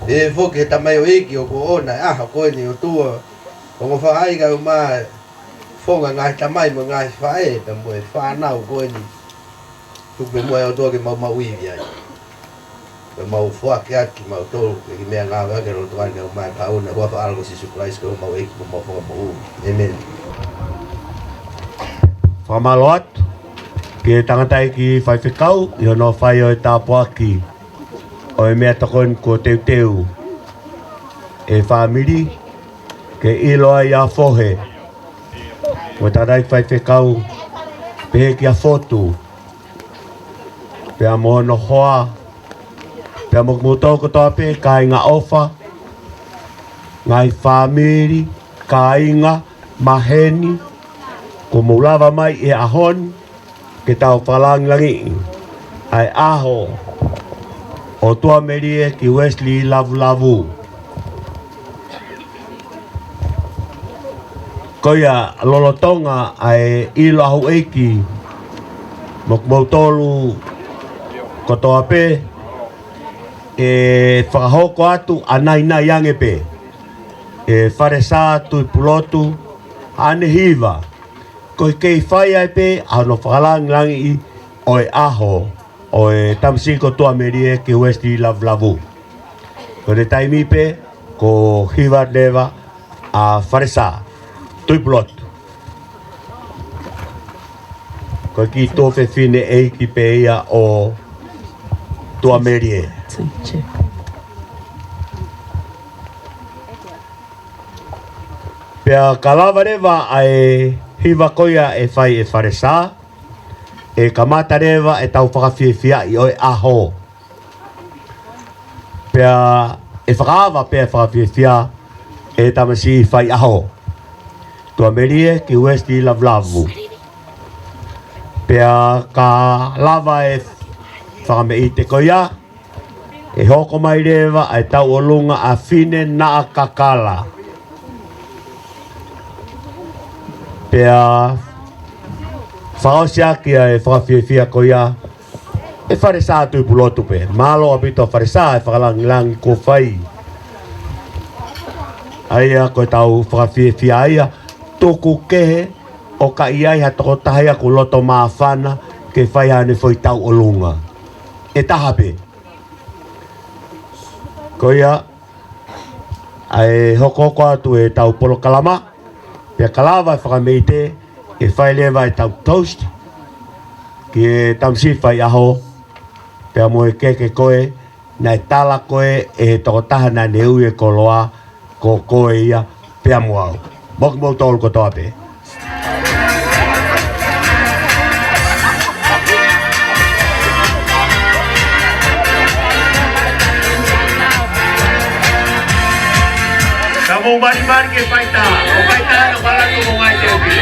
Pehē foki e tamaioʻeiki ʻoku ʻoʻona e ʻaho ko eni ʻOtua, ongo faʻē kae ʻumaʻā e founga ngaahi tamai mo e ngaahi faʻē pea mo e fānau ko eni. Tuku pē muʻa ʻe ʻOtua ke mau maʻu ivi ai. Ke mau foaki atu kimautolu ke ke meʻangāue ʻaki e lotofale kae ʻumaʻā e kahaʻu ni, ʻi he huafa ʻo e ʻAlo ko Sīsū Kalaisi ko homau ʻEiki mo homau Fakamoʻui. ʻĒmeni. Fakamālō atu ki he tangataʻeiki faifekau ʻi hono fai ʻo e tāpuaki ʻo e meʻatokoni kuo teuteu ʻe he fāmili ke ʻilo ai ʻa Fohe, mo e tangataʻeiki faifekau, pehē kia Fotu, pea mo hono hoa, pea mo kimoutolu kotoa pē kāinga ʻofa, ngaahi fāmili, kāinga, maheni, kuo mou lava mai he ʻaho ni ke tau fakalāngilangiʻi ʻa e ʻaho ʻo Tuʻamelie ki Uesili Lavulavu. Ko ia lolotonga ʻa e ʻilo ʻa houʻeiki mo kimoutolu kotoa pē, ʻe fakahoko atu ʻanainai ange pē ʻe Falesā Tuʻipulotu ʻa ʻene hiva. Ko e kei fai ai pē ʻa hono fakalāngilangiʻi ʻo e ʻaho ʻo e tamasiʻi ko Tuʻamelie ki Uesili Lavulavu. Ko ʻene taimi pē, ko e hiva leva ʻa Falesā Tuʻipulotu. Ko e kiʻi tuofefine ʻeiki pē ia ʻo Tuʻamelie. Pea ka lava leva ʻa e hiva ko ia ʻe fai ʻe Falesā, ʻe kamata leva ʻetau fakafiefiaʻi ʻo e ʻaho. Pea ʻe fakaava pē ʻa e fakafiefia ʻe he tamasiʻi faiʻaho, Tuʻamelie ki Uesili Lavulavu. Pea ka lava e fakameʻite ko ia, ʻe hoko mai leva ʻa e tauʻolunga ʻa Finenaʻa Kakala. Pea fakaʻosi ʻaki ʻa e fakafiefia ko ia ʻe Falesā Tuʻipulotu pē. Mālō ʻaupito Falesā e fakalāngilangi kuo fai. ʻA ia ko ʻetau fakafiefia ia, tuku kehe ʻo ka ʻi ai ha tokotaha ia ʻoku loto māfana ke fai haʻane foʻi tauʻolunga. ʻE taha pē. Ko ia, ʻa e hokohoko atu ʻetau polokalama, pea ka lava e fakameʻite, ʻe fai leva ʻetau toast ki he tamasiʻi faiʻaho, pea mo e keke ko ē naʻe tala ko ē ʻe he tokotaha naʻa ne ui e koloa, ko koe ia pea mo au. Mo kimoutolu kotoa pē. Ka mou malimali ke faitā. Ko e faitā na palatu mo ngai te oki.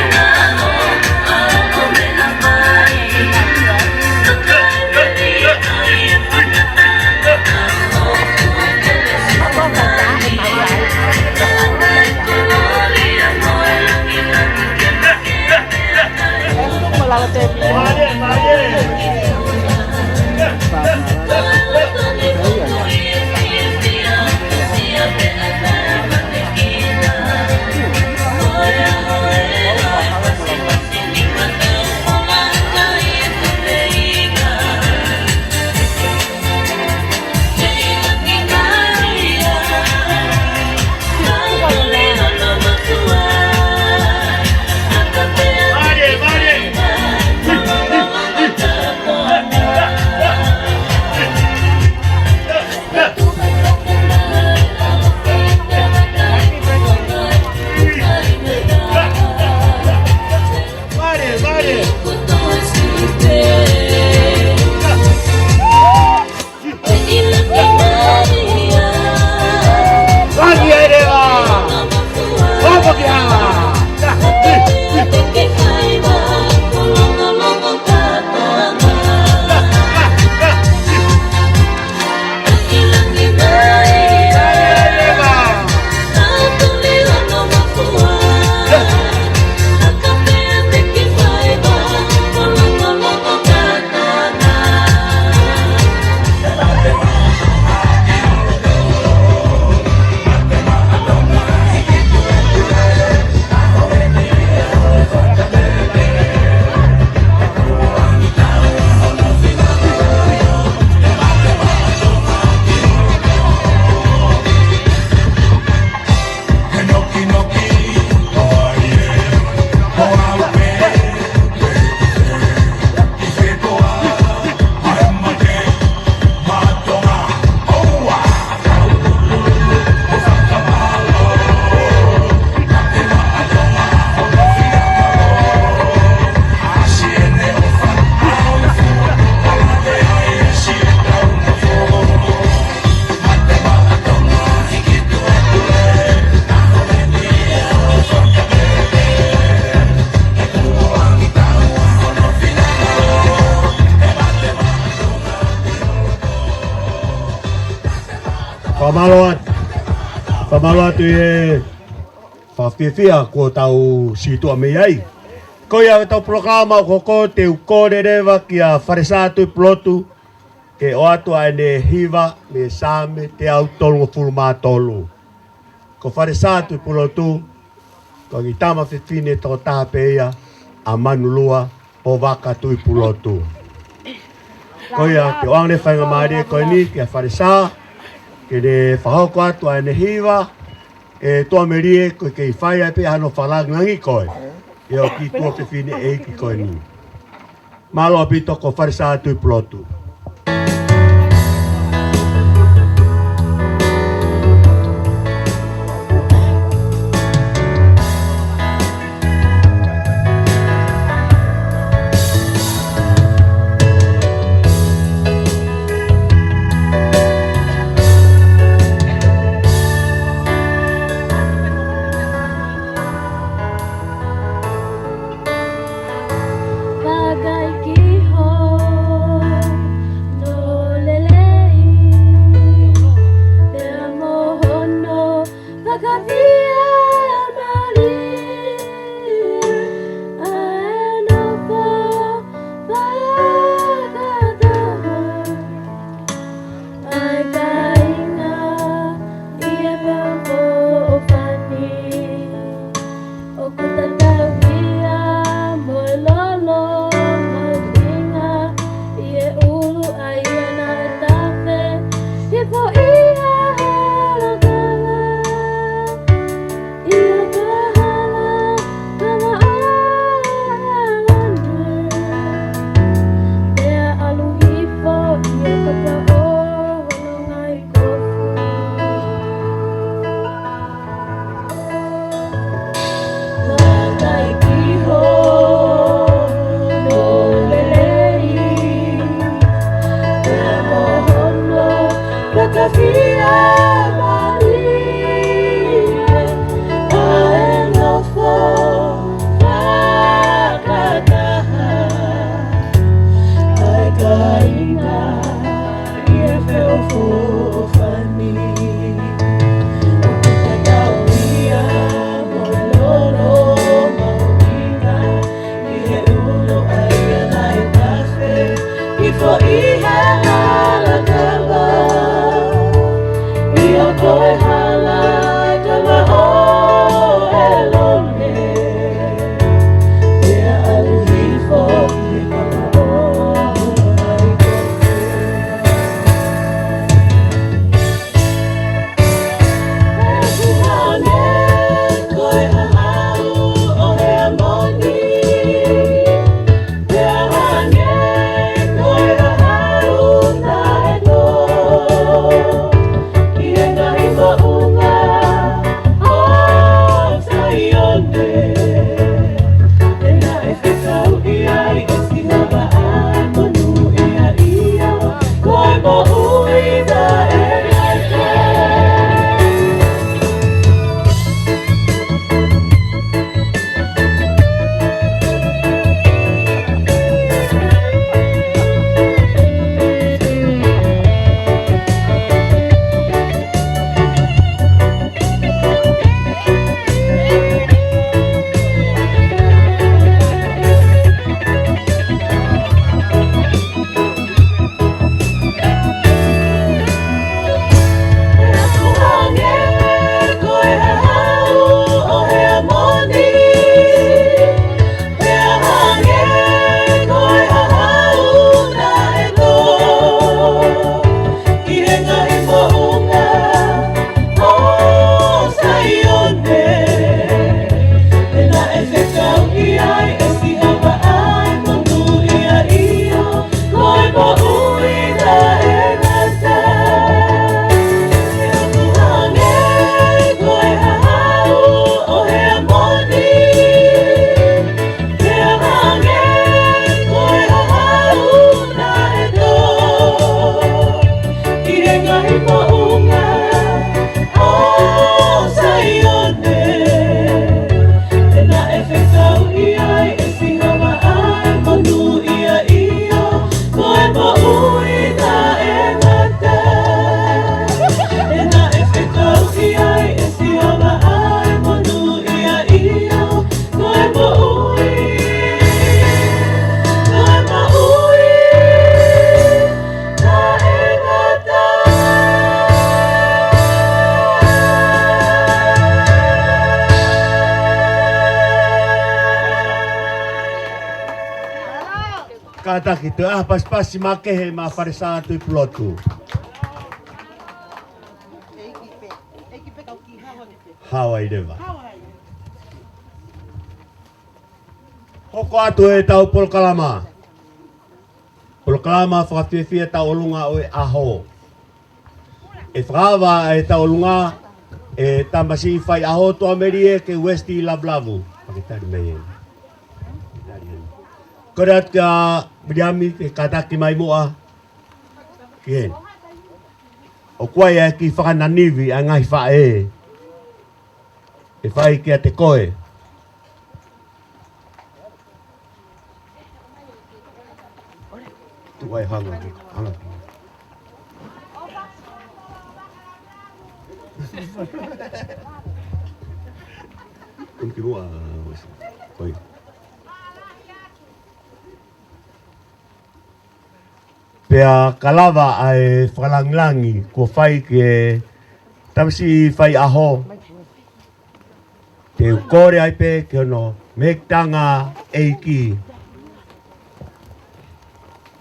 Fakamālō atu. Fakamālō atu ʻi he fakafiefia kuo tau situʻa mei ai. Ko ia ʻetau polokalama ʻo e hoko, te u kole leva kia Falesā Tuʻipulotu ke ʻoatu ʻa ʻene hiva mei he Saame teau tolungofulu mā tolu. Ko Falesā Tuʻipulotu, ko e kiʻi tama fefine tokotaha pē ia, ʻa Manulua ʻo Vaka Tuʻipulotu. Ko ia te u ʻoange e faingamālie ko eni kia Falesā, ke ne fakahoko atu ʻa ʻene hiva, ʻe tuʻamelie ko e kei fai ai pē hano fakalāngilangi koe ʻe hoʻo kiʻi tuofefine ʻeiki ko eni. Mālō ʻaupito ko Falesā Tuʻipulotu. Vakai ki hono lelei, pea mo hono fakafiemālie, ʻa e nofo fakataha ʻa e kāinga ʻi he feʻofoʻofani. ʻOku tatau ia mo e lolo mahuʻinga ʻi he ʻulu ʻa ia naʻe tafe hifo ʻi he hala kava. ʻIo ko e hala kava ʻo ʻElone, pea ʻalu hifo ʻi he kapa ʻo hono ngaahi kofu. Vakai ki hono lelei, pea mo hono fakafiemālie, ʻa e nofo fakataha ʻa e kāinga ʻi he feʻofoʻofani. ʻOku tatau ia mo e lolo mahuʻinga ʻi he ʻulu ʻa ia naʻe tafe hifo ʻi he hala kava. ʻIo ko e hala kava ʻo ʻElone, pea ʻalu hifo ʻi he kapa ʻo hono ngaahi kofu. Taki, toe ʻaho pasipasi makehe maʻa Falesa Tuʻipulotu. Hawaii leva. Hoko atu ʻetau polokalama. Polokalama fakafiefia tauʻolunga ʻo e ʻaho. ʻE fakaava ʻetau ʻolunga ʻe he tamasiʻi faiʻaho, Tuʻamelie ki he West Lavulavu. Pake tali mai eni. Kole atu kia Viliami ke kātaki mai muʻa ki heni. ʻOku ʻi ai e kiʻi fakananivi ʻa e ngaahi faʻē ʻe fai kiate koe. Tuʻu ai, hanga, hanga. Kumi ki muʻa, ʻosi. Koi. Pea ka lava ʻa e fakalāngilangi kuo fai ki he tamasiʻi faiʻaho, te u kole ai pē ki hono mehekitanga ʻeiki,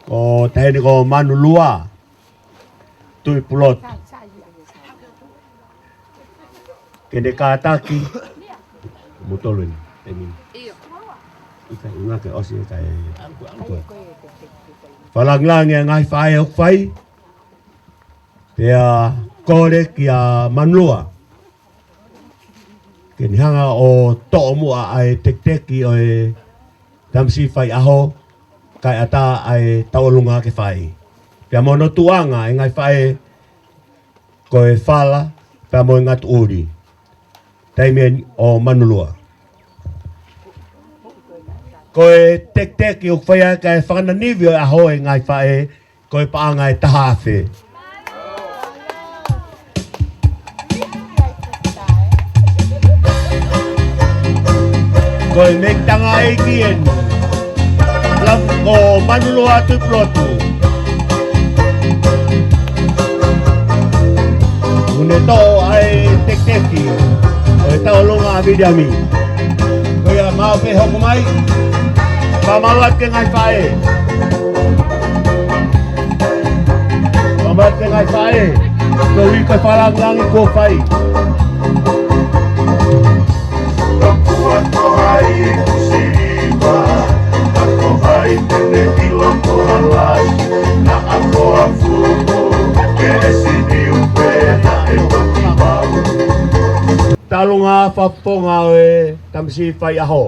ko Taʻahine ko Manulua Tuʻipulotu, ke ne kātaki. Mou tolu eni, eni. ʻIkai, ʻuhinga ke ʻosi ʻe kae. Fakalāngilangi ʻa e ngaahi faʻē ʻoku fai. Pea kole kia Manulua ke ne hanga ʻo toʻo muʻa ʻa e tekiteki ʻo e tamasiʻi faiʻaho, kae ʻatā ʻa e tauʻolunga ke fai. Pea mo hono tuʻunga ʻa e ngaahi faʻē, ko e fala pea mo e ngatuʻuli. Taimi eni ʻo Manulua. Ko e tekiteki ʻoku fai ʻaki ʻa e fakananivi ʻo e ʻaho ʻe he ngaahi faʻē, ko e paʻanga ʻe taha afe. Ko e mehekitanga ʻeiki eni. Lafu ko Manulua Tuʻipulotu. Kuo ne toʻo ʻa e tekiteki ʻo e tauʻolunga ʻa Viliami. Ko ia mau pē hoko mai. Fakamālō atu ki he ngaahi faʻē. Fakamālō atu ki he ngaahi faʻē. Ko e ui ko e fakalāngilangi kuo fai. Tauʻolunga fakafofonga ʻo e tamasiʻi faiʻaho.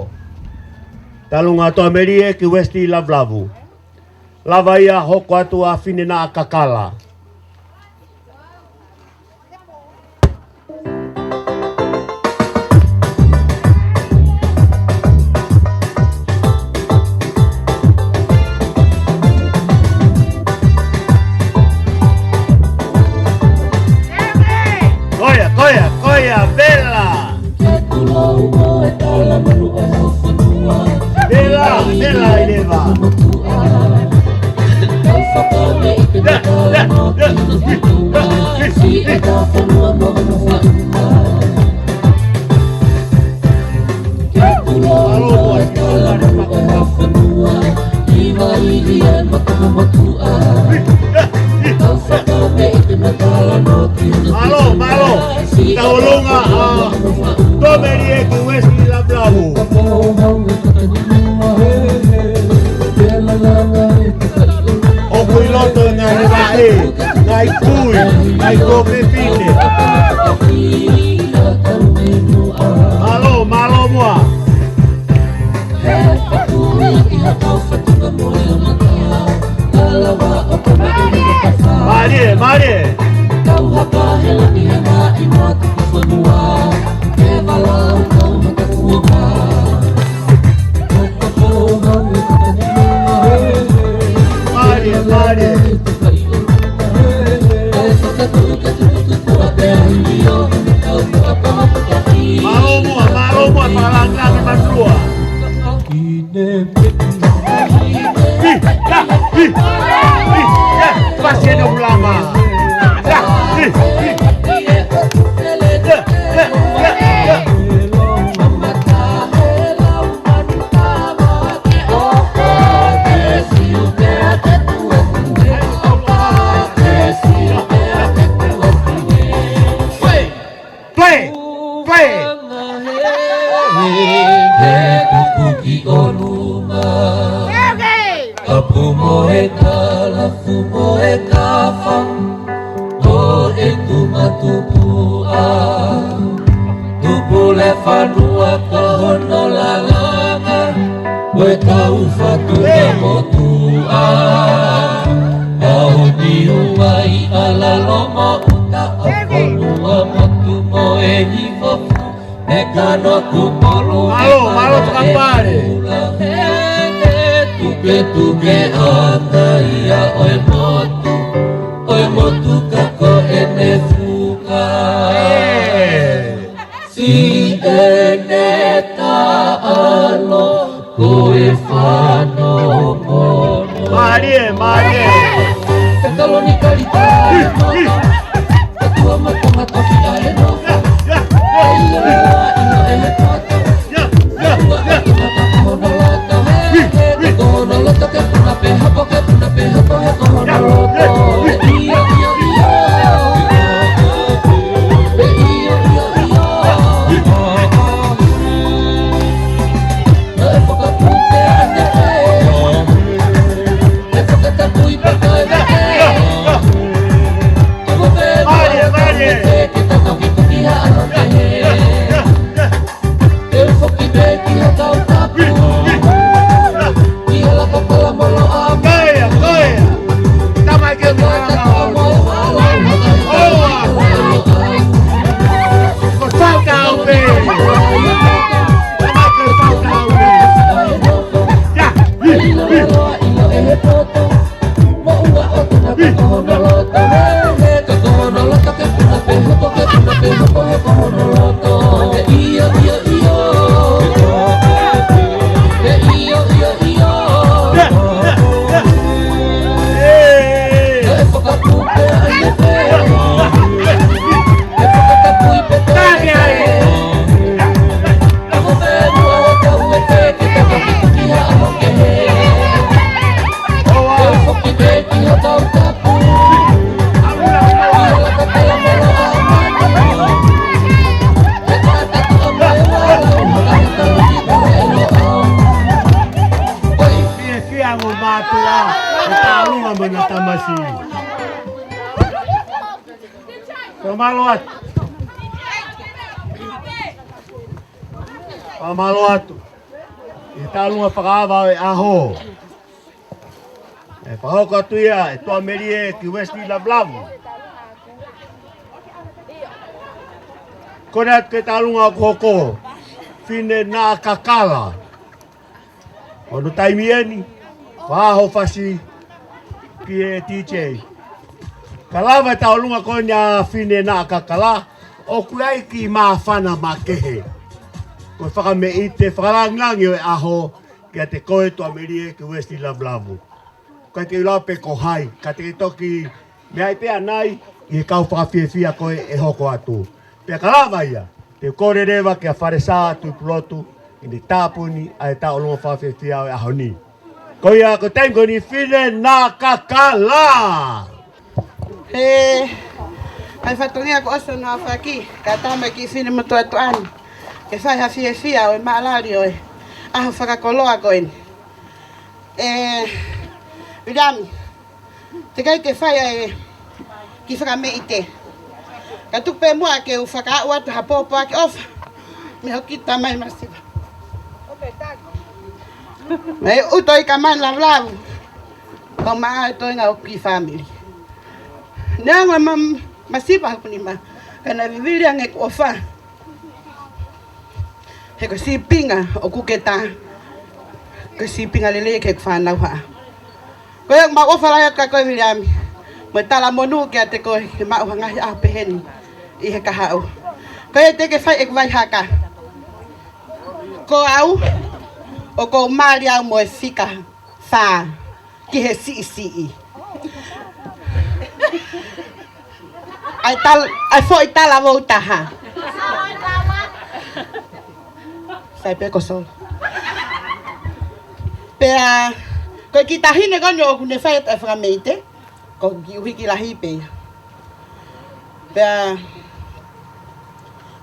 Tauʻolunga Tuʻamelie ki West Lavulavu. Lava ia hoko atu ʻa Finenaʻa Kakala. Ko ia, ko ia, ko ia, vela. Vela, vela ʻi leva. Mālō, mālō. Tauʻolunga ʻa Tuʻamelie ki West Lavulavu. ʻOku ʻi loto e ngaahi vaʻe, ngaahi kui, ngaahi kōpepine. Mālō, mālō muʻa. Mālie, mālie. Mālie, mālie. Mālō muʻa, mālō muʻa, fakalāngilangi Manulua. Hi, la, hi, hi, la, fasi ʻene ulama. La, hi, hi. La, la, la, la. Mālō, mālō, mālō, mālō. Tupuʻa, tupu le fanua ko hono lalanga, ko e kau fatu ka motuʻa. ʻA o ni uai ʻa lalo mo uta ʻa fonua motu mo e hifofu, e kano kupolu. Mālō, mālō, fakapale. Tuketuke ʻa ka ia ʻo e motu, ʻo e motu ka ko ʻene fuka. Ē. Siʻene taʻalo ko e fano mono. Mālie, mālie. Te taloni kalita. Ī, ī. Katua matomato ki a e nofo. Ia, ia. Ia, ia, ia, ia, ia. Fiefia mo mātuʻa, e taʻalunga mo ʻena tamasiʻi. Fakamālō atu. Fakamālō atu. ʻI he taʻalunga fakaava ʻo e ʻaho, ʻe fakahoko atu ia ʻe Tuʻamelie ki Uesili Lavulavu. Kole atu ke taʻalunga ʻoku hoko, Fine Naʻa Kakala. Hono taimi eni, fā ho fasi ki he D J. Ka lava e taʻalunga ko eni ʻa Fine Naʻa Kakala, ʻoku ʻi ai e kiʻi māfana makehe. Ko e fakameʻite fakalāngilangi ʻo e ʻaho, kiate koe Tuʻamelie ki Uesili Lavulavu. Ka te u lau pē ko hai, ka te ke toki meʻa ai pē ʻanai, ʻi he kau fakafiefia ko ē ʻe hoko atu. Pea ka lava ia, te u kole leva kia Falesa Tuʻipulotu, ke ne tāpuni ʻa e taʻalunga fakafiefia ʻo e ʻaho ni. Ko ia, ko e taimi ko eni, Fine Naʻa Kakala. He, ʻa e fatongia ko ʻosi hono aofaki, ka tama ki Fine mo Tuʻatuʻani, ke fai ha fiefia ʻo e maʻalali ʻo e ʻaho fakakoloa ko eni. Ē, Viliami, teʻeki ai ke fai ʻa e kiʻi fakameʻite. Ka tuku pē muʻa ke u fakaaʻu atu ha pōpoaki ʻofa mei hoku kiʻi tamai masiva. Mei ʻUtoʻi Kamani Lavulavu. Kau maʻa e toenga ʻo e kiʻi fāmili. Neongo e ma-, masiva hoku nima, ka naʻe vivili ange ʻeku ʻofa. He ko e sīpinga ʻoku ke tā, ko e sīpinga lelei ki heʻeku fānau haʻa. Ko ia ʻoku mau ʻofa lahi atu kia koe Viliami, mo e talamonū kiate koe he maʻu ha ngaahi ʻaho peheni ʻi he kahaʻu. Ko ia teʻeki ke fai ʻeku vai haka. Ko au, ʻoku ou mali au mo e fika fā ki he siʻisiʻi. ʻAi tal-, ʻai foʻi talavou taha. Sai pē ko Solo. Pea, ko e kiʻi taʻahine ko eni ʻoku ne fai atu e fakameʻite, ko e kiʻi ʻuhiki lahi pē ia. Pea,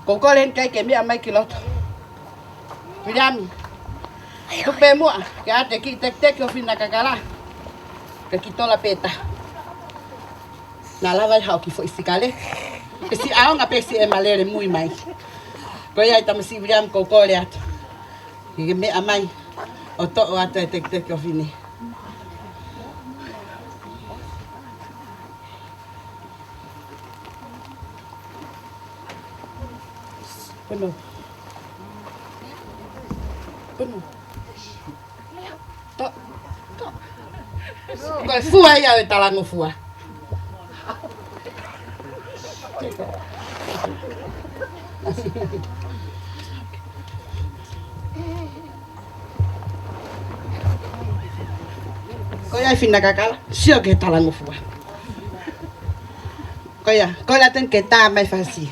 ko u kole heni ke ke meʻa mai ki loto. Viliami, tuku pē muʻa ke ʻoatu e kiʻi tekiteki ʻo Fine Naʻa Kakala. Ko e kiʻi tola pē taha. Naʻa lava ai haʻo kiʻi foʻi sikaleti. Ke siʻi ʻaonga pē siʻi ʻe malele mui mai. Ko ia ʻe Tamasiʻi Viliami, ʻoku ou kole atu ke ke meʻa mai ʻo toʻo atu e tekiteki ʻofefine. Pono. Pono. Tō, tō. Ko e fua ia ʻo e talangofua. Ko ia ʻe Fina Kakala, sio ki he talangofua. Ko ia, ko ia tenu ke tā mai fasi.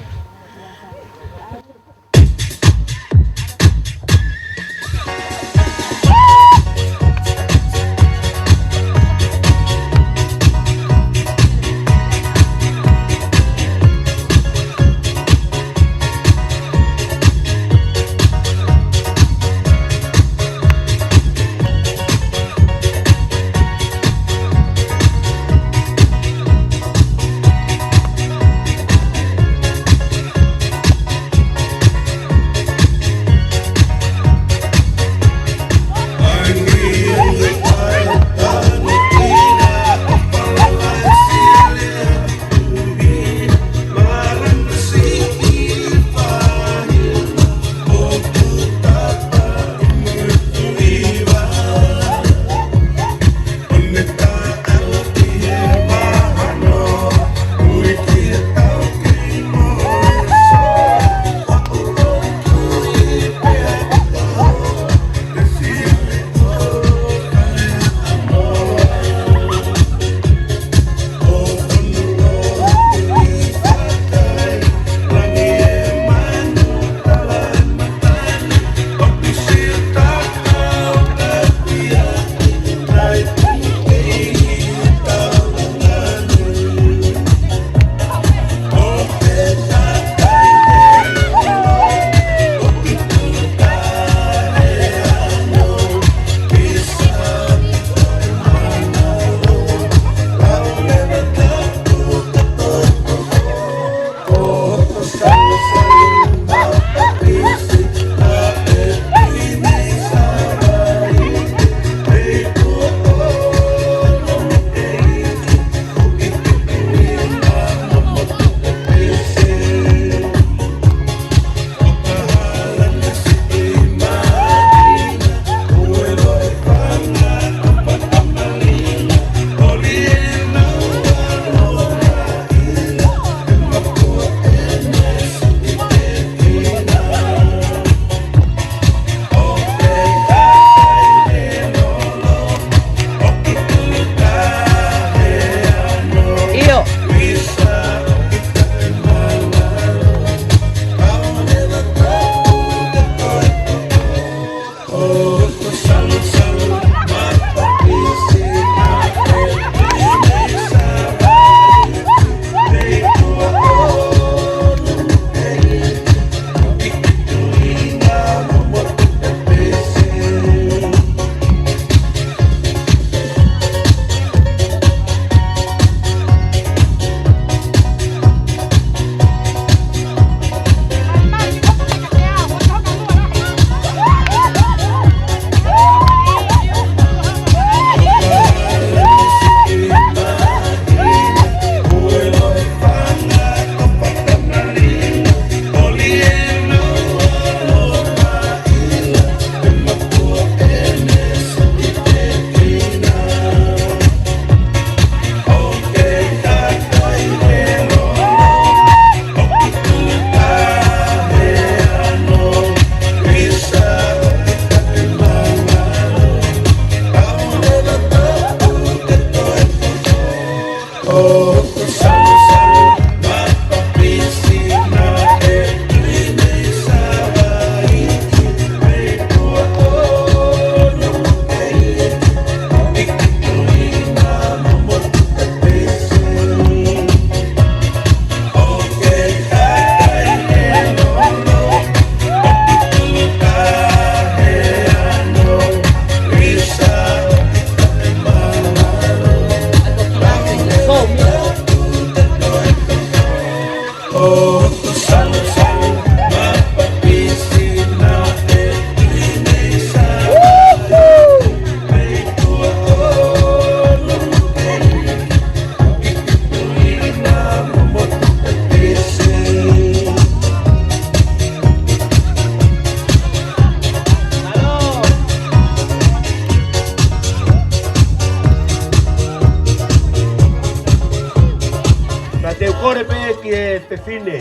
Ka te u kole pē ki he fefine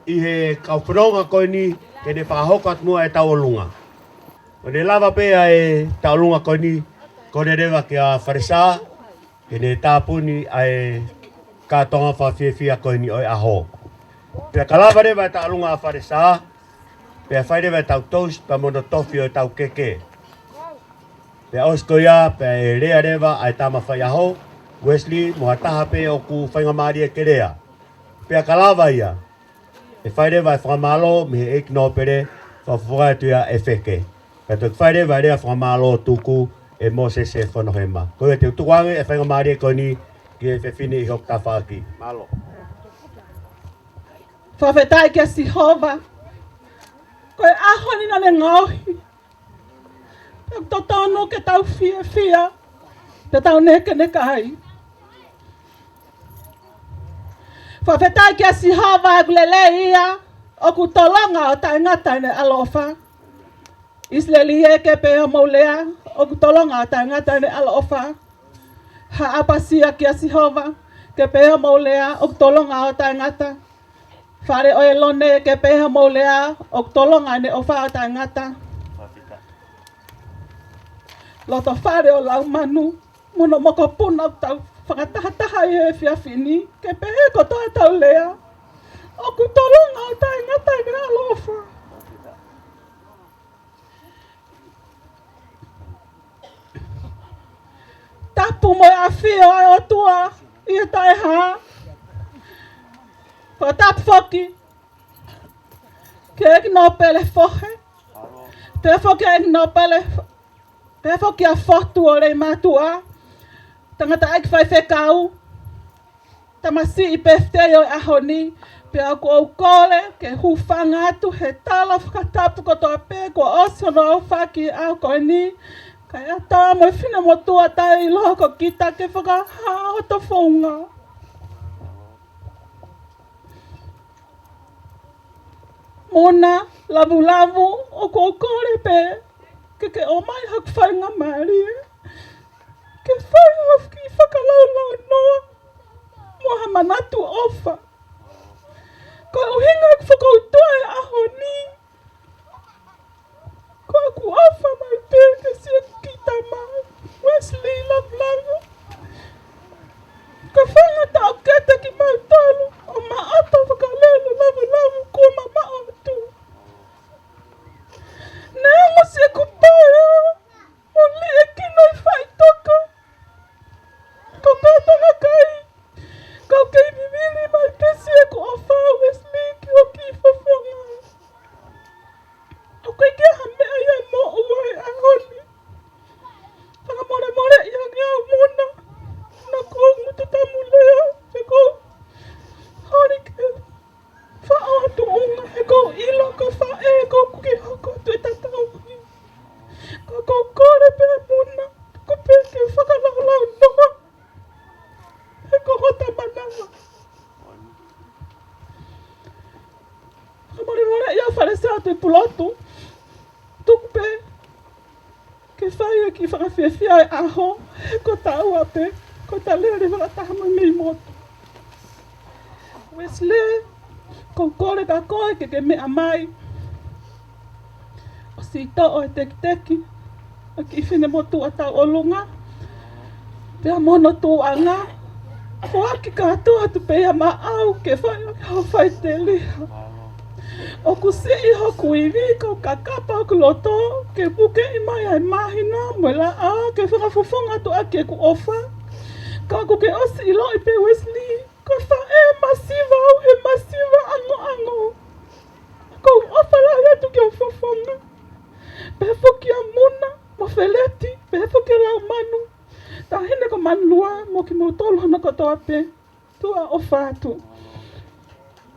ʻi he kau fononga ko eni ke ne fakahoko atu muʻa e tauʻolunga. ʻO ne lava pē ʻa e tauʻolunga ko eni, kole leva kia Falesā ke ne tāpuni ʻa e kātoanga fakafiefia ko eni ʻo e ʻaho. Pea ka lava leva e tauʻolunga ʻa Falesā, pea fai leva e tau toast pea mo hono tofi ʻo e tau keke. Pea ʻosi ko ia, pea ʻe lea leva ʻa e tama faiʻaho, Wesley, mo ha taha pē ʻoku faingamālie ke lea. Pea ka lava ia, ʻe fai leva e fakamālō mei he ʻEiki Nōpele, fakafofongaʻi atu ia ʻe Feke. Pea toki fai leva e lea fakamālō tuku ʻe Mōsese Fonohema. Ko ia te u tukuange e faingamālie ko eni ki he fefine ʻi hoku tafaʻaki. Mālō. Fakafetaʻi kia Sihova. Ko e ʻaho ni naʻa ne ngaohi. Pea ʻoku totonu ke tau fiefia, pea tau nekeneka ai. Fakafetaʻi kia Sihova, ʻoku lelei ia, ʻoku tolonga ʻo taʻengata ʻene ʻaloʻofa. ʻIsileli ē, ke pehē hoʻomou lea, ʻoku tolonga ʻo taʻengata ʻene ʻaloʻofa. Haʻapasia kia Sihova, ke pehē hoʻomou lea, ʻoku tolonga ʻo taʻengata. Fale ʻo ʻĒlone, ke pehē hoʻomou lea, ʻoku tolonga ʻene ʻofa ʻo taʻengata. Loto fale ʻo Laumanu, mo hono mokopuna ʻoku tau fakatahataha ʻi he efiafi ni, ke pehē kotoa ʻetau lea, ʻoku tolonga ʻo taʻengata ʻene ʻaloʻofa. Tapu mo e ʻafio ʻa e ʻOtua ʻi he taʻehā. Fakatapu foki ki he ʻEiki Nōpele Fohe. Pehē foki ʻEiki Nōpele, pehē foki ʻa Fotu ʻo Leimātuʻa, tangataʻeiki faifekau, tamasiʻi pefitei ʻo e ʻaho ni, pea ʻoku ou kole ke hūfanga atu he tala fakatapu kotoa pē kuo ʻosi hono aofaki he ʻaho ko eni, kae ʻatā mo e finemotuʻa taʻeʻiloa ko kita ke fakahā hoto founga. Muna Lavulavu, ʻoku ou kole pē ke ke ʻomai haku faingamālie ke fai haku kiʻi fakalaulaunoa mo ha manatu ʻofa. Ko e ʻuhinga ʻeku fokoutua he ʻaho ni, ko ʻeku ʻofa mai pē ki siʻeku kiʻi tama, Wesley Lavulavu. Ko e faingataʻa ʻoku kete kimautolu ʻo maʻata fakalele Lavulavu kuo mamaʻo atu. Neongo siʻeku paea mo liʻekina ʻi faʻitoka, ko e kātanga kai, ka ʻoku kei vivili mai pē siʻeku ʻofa, Wesley, ki ho kiʻi fofonga. ʻOku ʻikai ke ʻi ai ha meʻa ia ʻe moʻua he ʻaho ni. Fakamolemoleʻi ange au, Muna, naʻa ku ngutu tamu lea, he ʻoku ou holi ke faʻo atu ʻunga, he ʻoku ou ʻilo ko e faʻē ʻoku ke hoko atu e tatau ni. Ka ʻoku ou kole pē, Muna, tuku pē ke fakalaulaunoa, he ko hota manava. Fakamolemole ia Falesā Tuʻipulotu, tuku pē ke fai e kiʻi fakafiefia e ʻaho, he ko taua pē, ko ta lele fakataha mo e mei motu. Wesley, ʻoku ou kole kia koe ke ke meʻa mai ʻo sitoʻo e tekiteki ʻa e kiʻi finemotuʻa tauʻolunga, pea mo hono tuʻuʻanga, foaki kātoa atu pē ia maʻau ke fai ʻaki haʻo faʻiteliha. ʻOku siʻi hoku ivi, ka ʻoku kakapa hoku loto ke pukeʻi mai ʻa e māhina mo e laʻā ke fakafofonga atu ʻaki ʻeku ʻofa. Ka ʻoku ke ʻosi ʻiloʻi pē, Wesley, ko e faʻē masiva au he masiva ʻangoʻango. ʻOku ou ʻofa lahi atu ki ho fofonga. Pehē foki kia Muna mo Feleti, pehē foki kia Laumanu, Taʻahine ko Manulua, mo kimoutolu hono kotoa pē. Tuʻa ʻofa atu.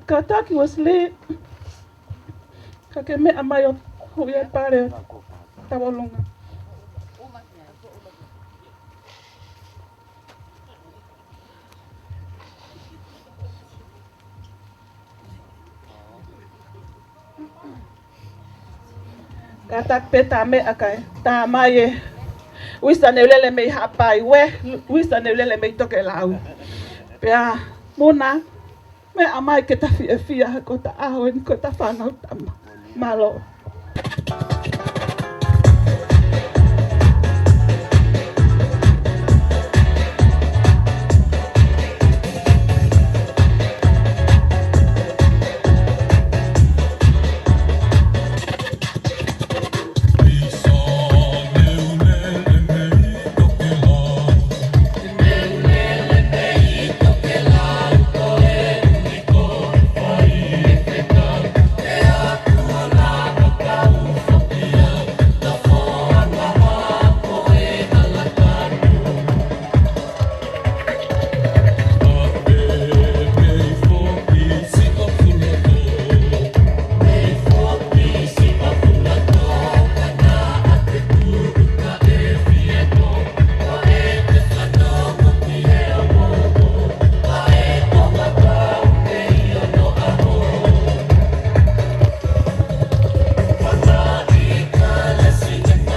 Kātaki Wesley, ka ke meʻa mai ʻo hū ʻi he pale tauʻolunga. Kātaki pē, tā meʻa kae tā mai e uisa neulele mei Haʻapai, ue, uisa neulele mei Tokelau. Pea Muna, meʻa mai ke ta fiefia he ko ta ʻaho ni ko ta fānau tama. Mālō.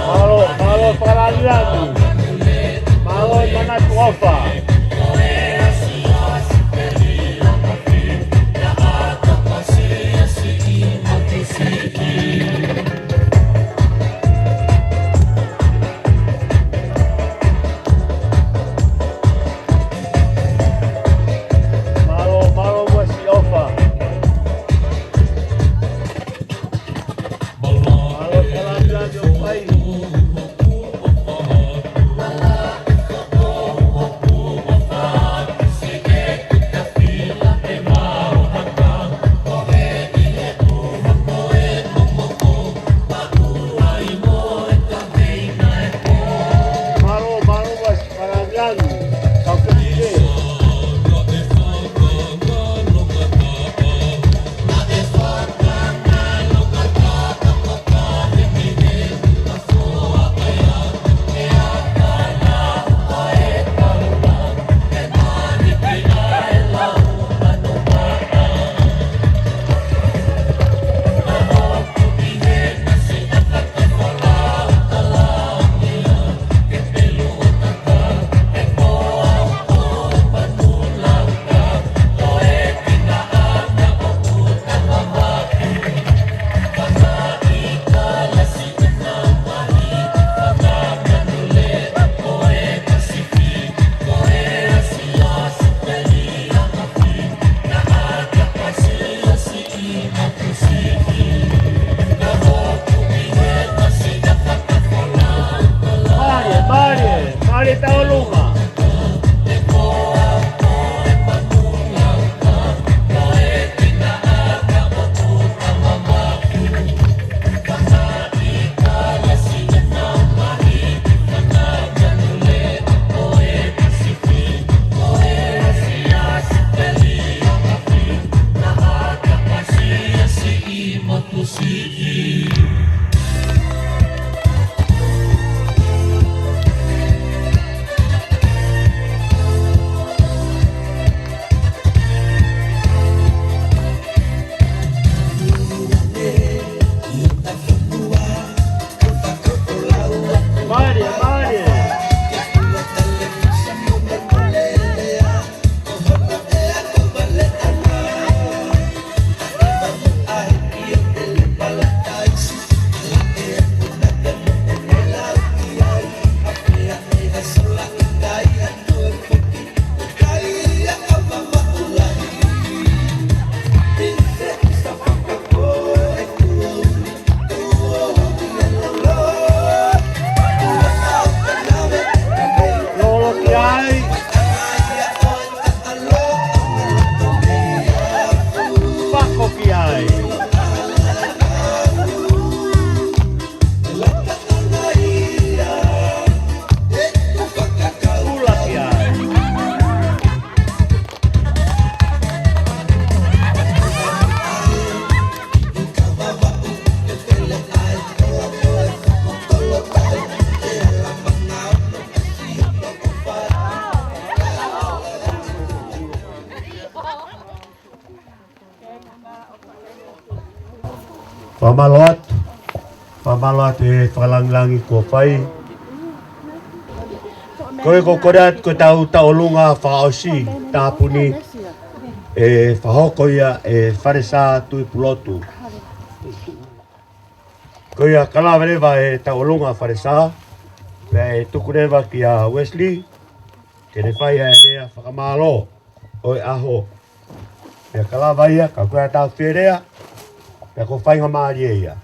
Mālō, mālō fakalāngilangi. Mālō e manatu ʻofa. Mālō, mālō muʻa siʻi ʻofa. Mālō fakalāngilangi ʻoku fai. Mālō, mālō muʻa siʻi fakalāngilangi. Kau fai ke. Mālie, mālie, mālie tauʻolunga. Mālie, mālie. Lolo ki ai. Fako ki ai. Ula ki ai. Fakamālō atu. Fakamālō atu he fakalāngilangi kuo fai. Ko e ko kore atu ko e tau tauʻolunga fakaʻosi tāpuni. ʻe fakahoko ia ʻe Falesā Tuʻipulotu. Ko ia ka lava leva e tauʻolunga Falesā, pea ʻe tuku leva kia Wesley, ke ne fai ʻa e lea fakamālō ʻo e ʻaho. Pea ka lava ia, ka ko e taʻu fie lea, pea ko e faingamālie ia.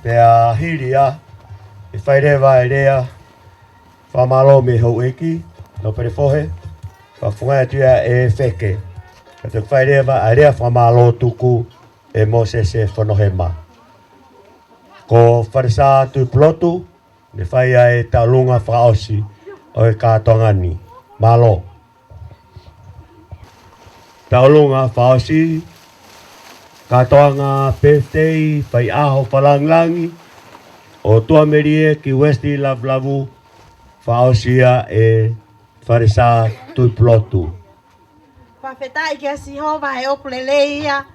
Pea hili ia, ʻe fai leva e lea fakamālō mei he houʻeiki, Nōpele Fohe, fakafofongaʻi atu ia ʻe Feke. Ka te fai leva ʻa e lea fakamālō tuku ʻe Mōsese Fonohema. Ko Falesā Tuʻipulotu, ne fai ʻa e tauʻolunga fakaʻosi ʻo e kātoanga ni. Mālō. Tauʻolunga fakaʻosi, kātoanga birthday, faiʻaho fakalāngilangi ʻo Tuʻamelie ki Wesley Lavulavu, fakaʻosi ia ʻe Falesā Tuʻipulotu. Fakafetaʻi kia Sihova he ʻoku lelei ia,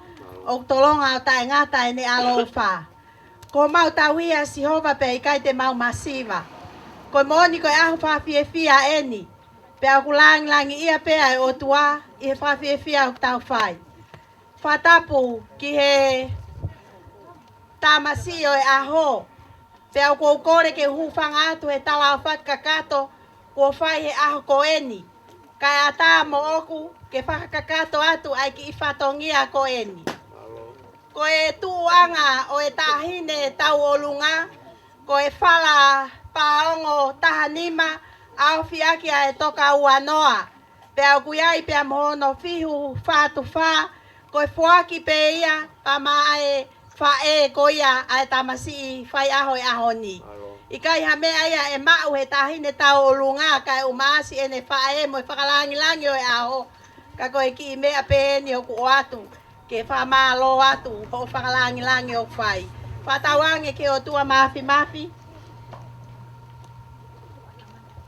ʻoku tolonga ʻo taʻengata ʻene ʻaloʻofa. Ko homau tauhi ʻa Sihova pea ʻikai te mau masiva. Ko e moʻoni ko e ʻaho fakafiefia ʻeni, pea ʻoku lāngilangiʻia pē ʻa e ʻOtua ʻi he fakafiefia ʻoku tau fai. Fakatapu ki he tamasiʻi ʻo e ʻaho, pea ʻoku ou kole ke u hūfanga atu he talaʻofa kakato kuo fai he ʻaho ko eni, kae ʻatā moʻoku ke fakakakato atu ʻa e kiʻi fatongia ko eni. Ko e tuʻuʻanga ʻo e taʻahine tauʻolunga, ko e fala pāongo taha nima, ʻaofi ʻaki ʻa e toka ua noa. Pea ʻoku ʻi ai pea mo hono fihu fatu fā, ko e foaki pē ia pea maʻa e faʻē ko ia ʻa e tamasiʻi faiʻaho ʻo e ʻaho ni. ʻIkai ha meʻa ia ʻe maʻu he taʻahine tauʻolunga kae ʻumaʻā siʻene faʻē mo e fakalāngilangi ʻo e ʻaho. Ka ko e kiʻi meʻa pē eni ʻoku ʻoatu ke fakamālō atu hoʻo fakalāngilangi ʻoku fai. Fakatauange ki he ʻOtua Māfimafi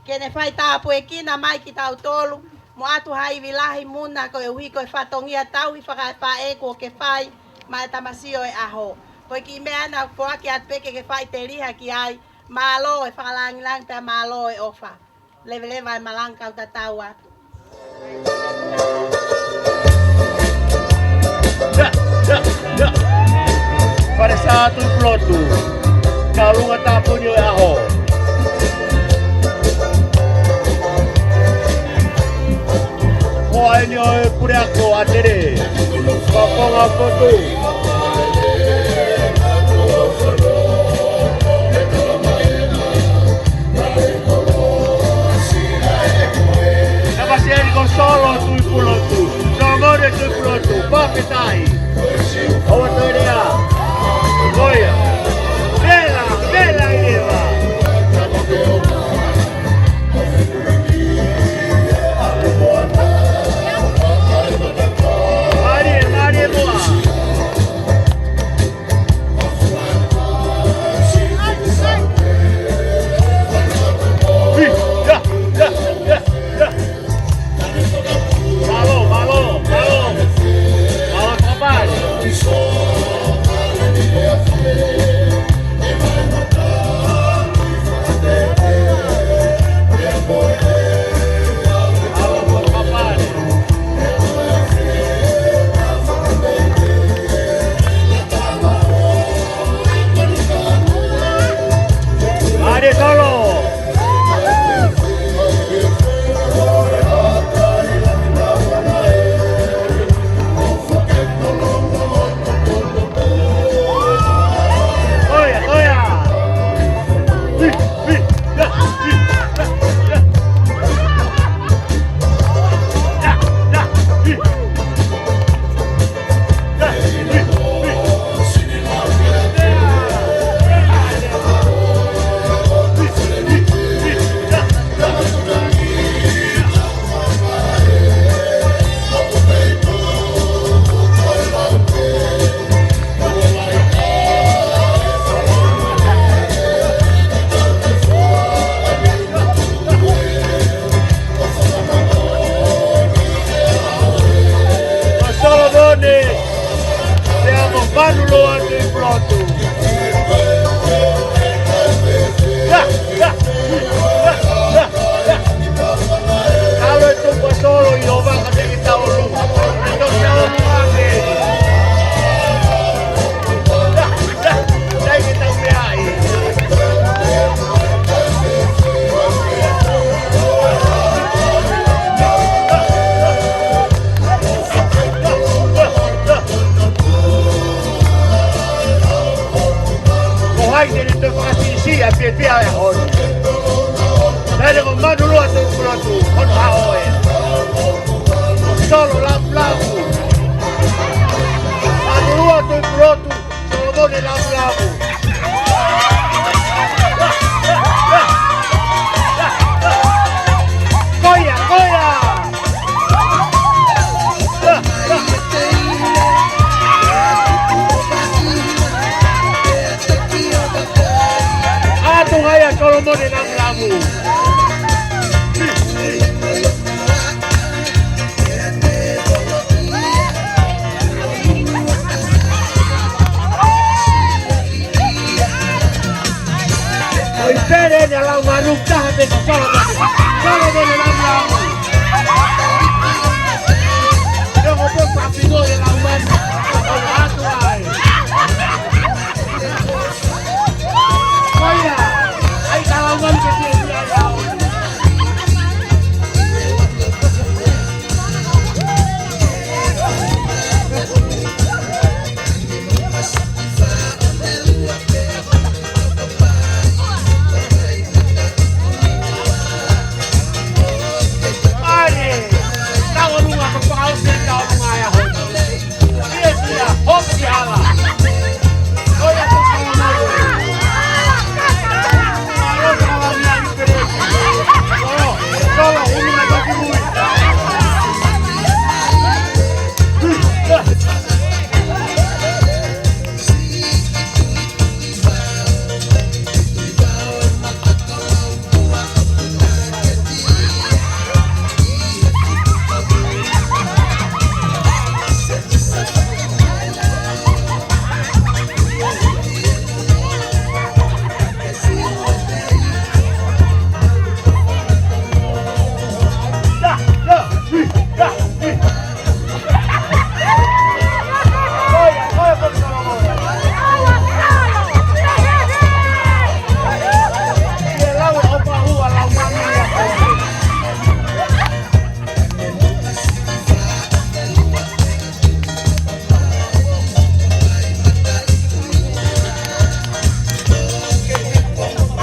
ke ne fai tāpuekina mai kitautolu, mo ʻoatu ha ivi lahi muna koeʻuhi ko e fatongia tauhi fakaefaʻē kuo ke fai maʻa e tamasiʻi ʻo e ʻaho. Ko e kiʻi meʻa ena ʻoku foaki atu pē ke ke faʻiteliha ki ai, mālō e fakalāngilangi pea mālō e ʻofa. Leveleva e malanga kau tatau atu. Ia, ia, ia. Falesā Tuʻipulotu. Tauʻolunga tāpuni ʻo e ʻaho. Hoa eni ʻo e puleako ʻa Tele. Fakafofonga Fotu. Kapasiani ko Solo Tuʻipulotu. Solo Tuʻipulotu. Fakafetaʻi. ʻOua toe lea. Ko ia. Vela, vela ʻi leva. Mālie, mālie moa. Hī, ia, ia, ia, ia. Mālō, mālō, mālō. Mālō, kapau. Ko Solomone, pea mo Vanuloa Tuʻipulotu. Ia, ia, ia, ia, ia. Kalo e tupu ʻa Solo ʻi ʻOvaka te ke tau lu. Mole lamulamu. ʻOi pele ne lau manu taha pe te solo. Solo mole lamulamu. Yo ko pe papino e lau manu. Atu ai. Koia, ai ka lau manu ke te ia ia. ʻAle, tau ʻolunga ko pau se tau ʻolunga ia ho.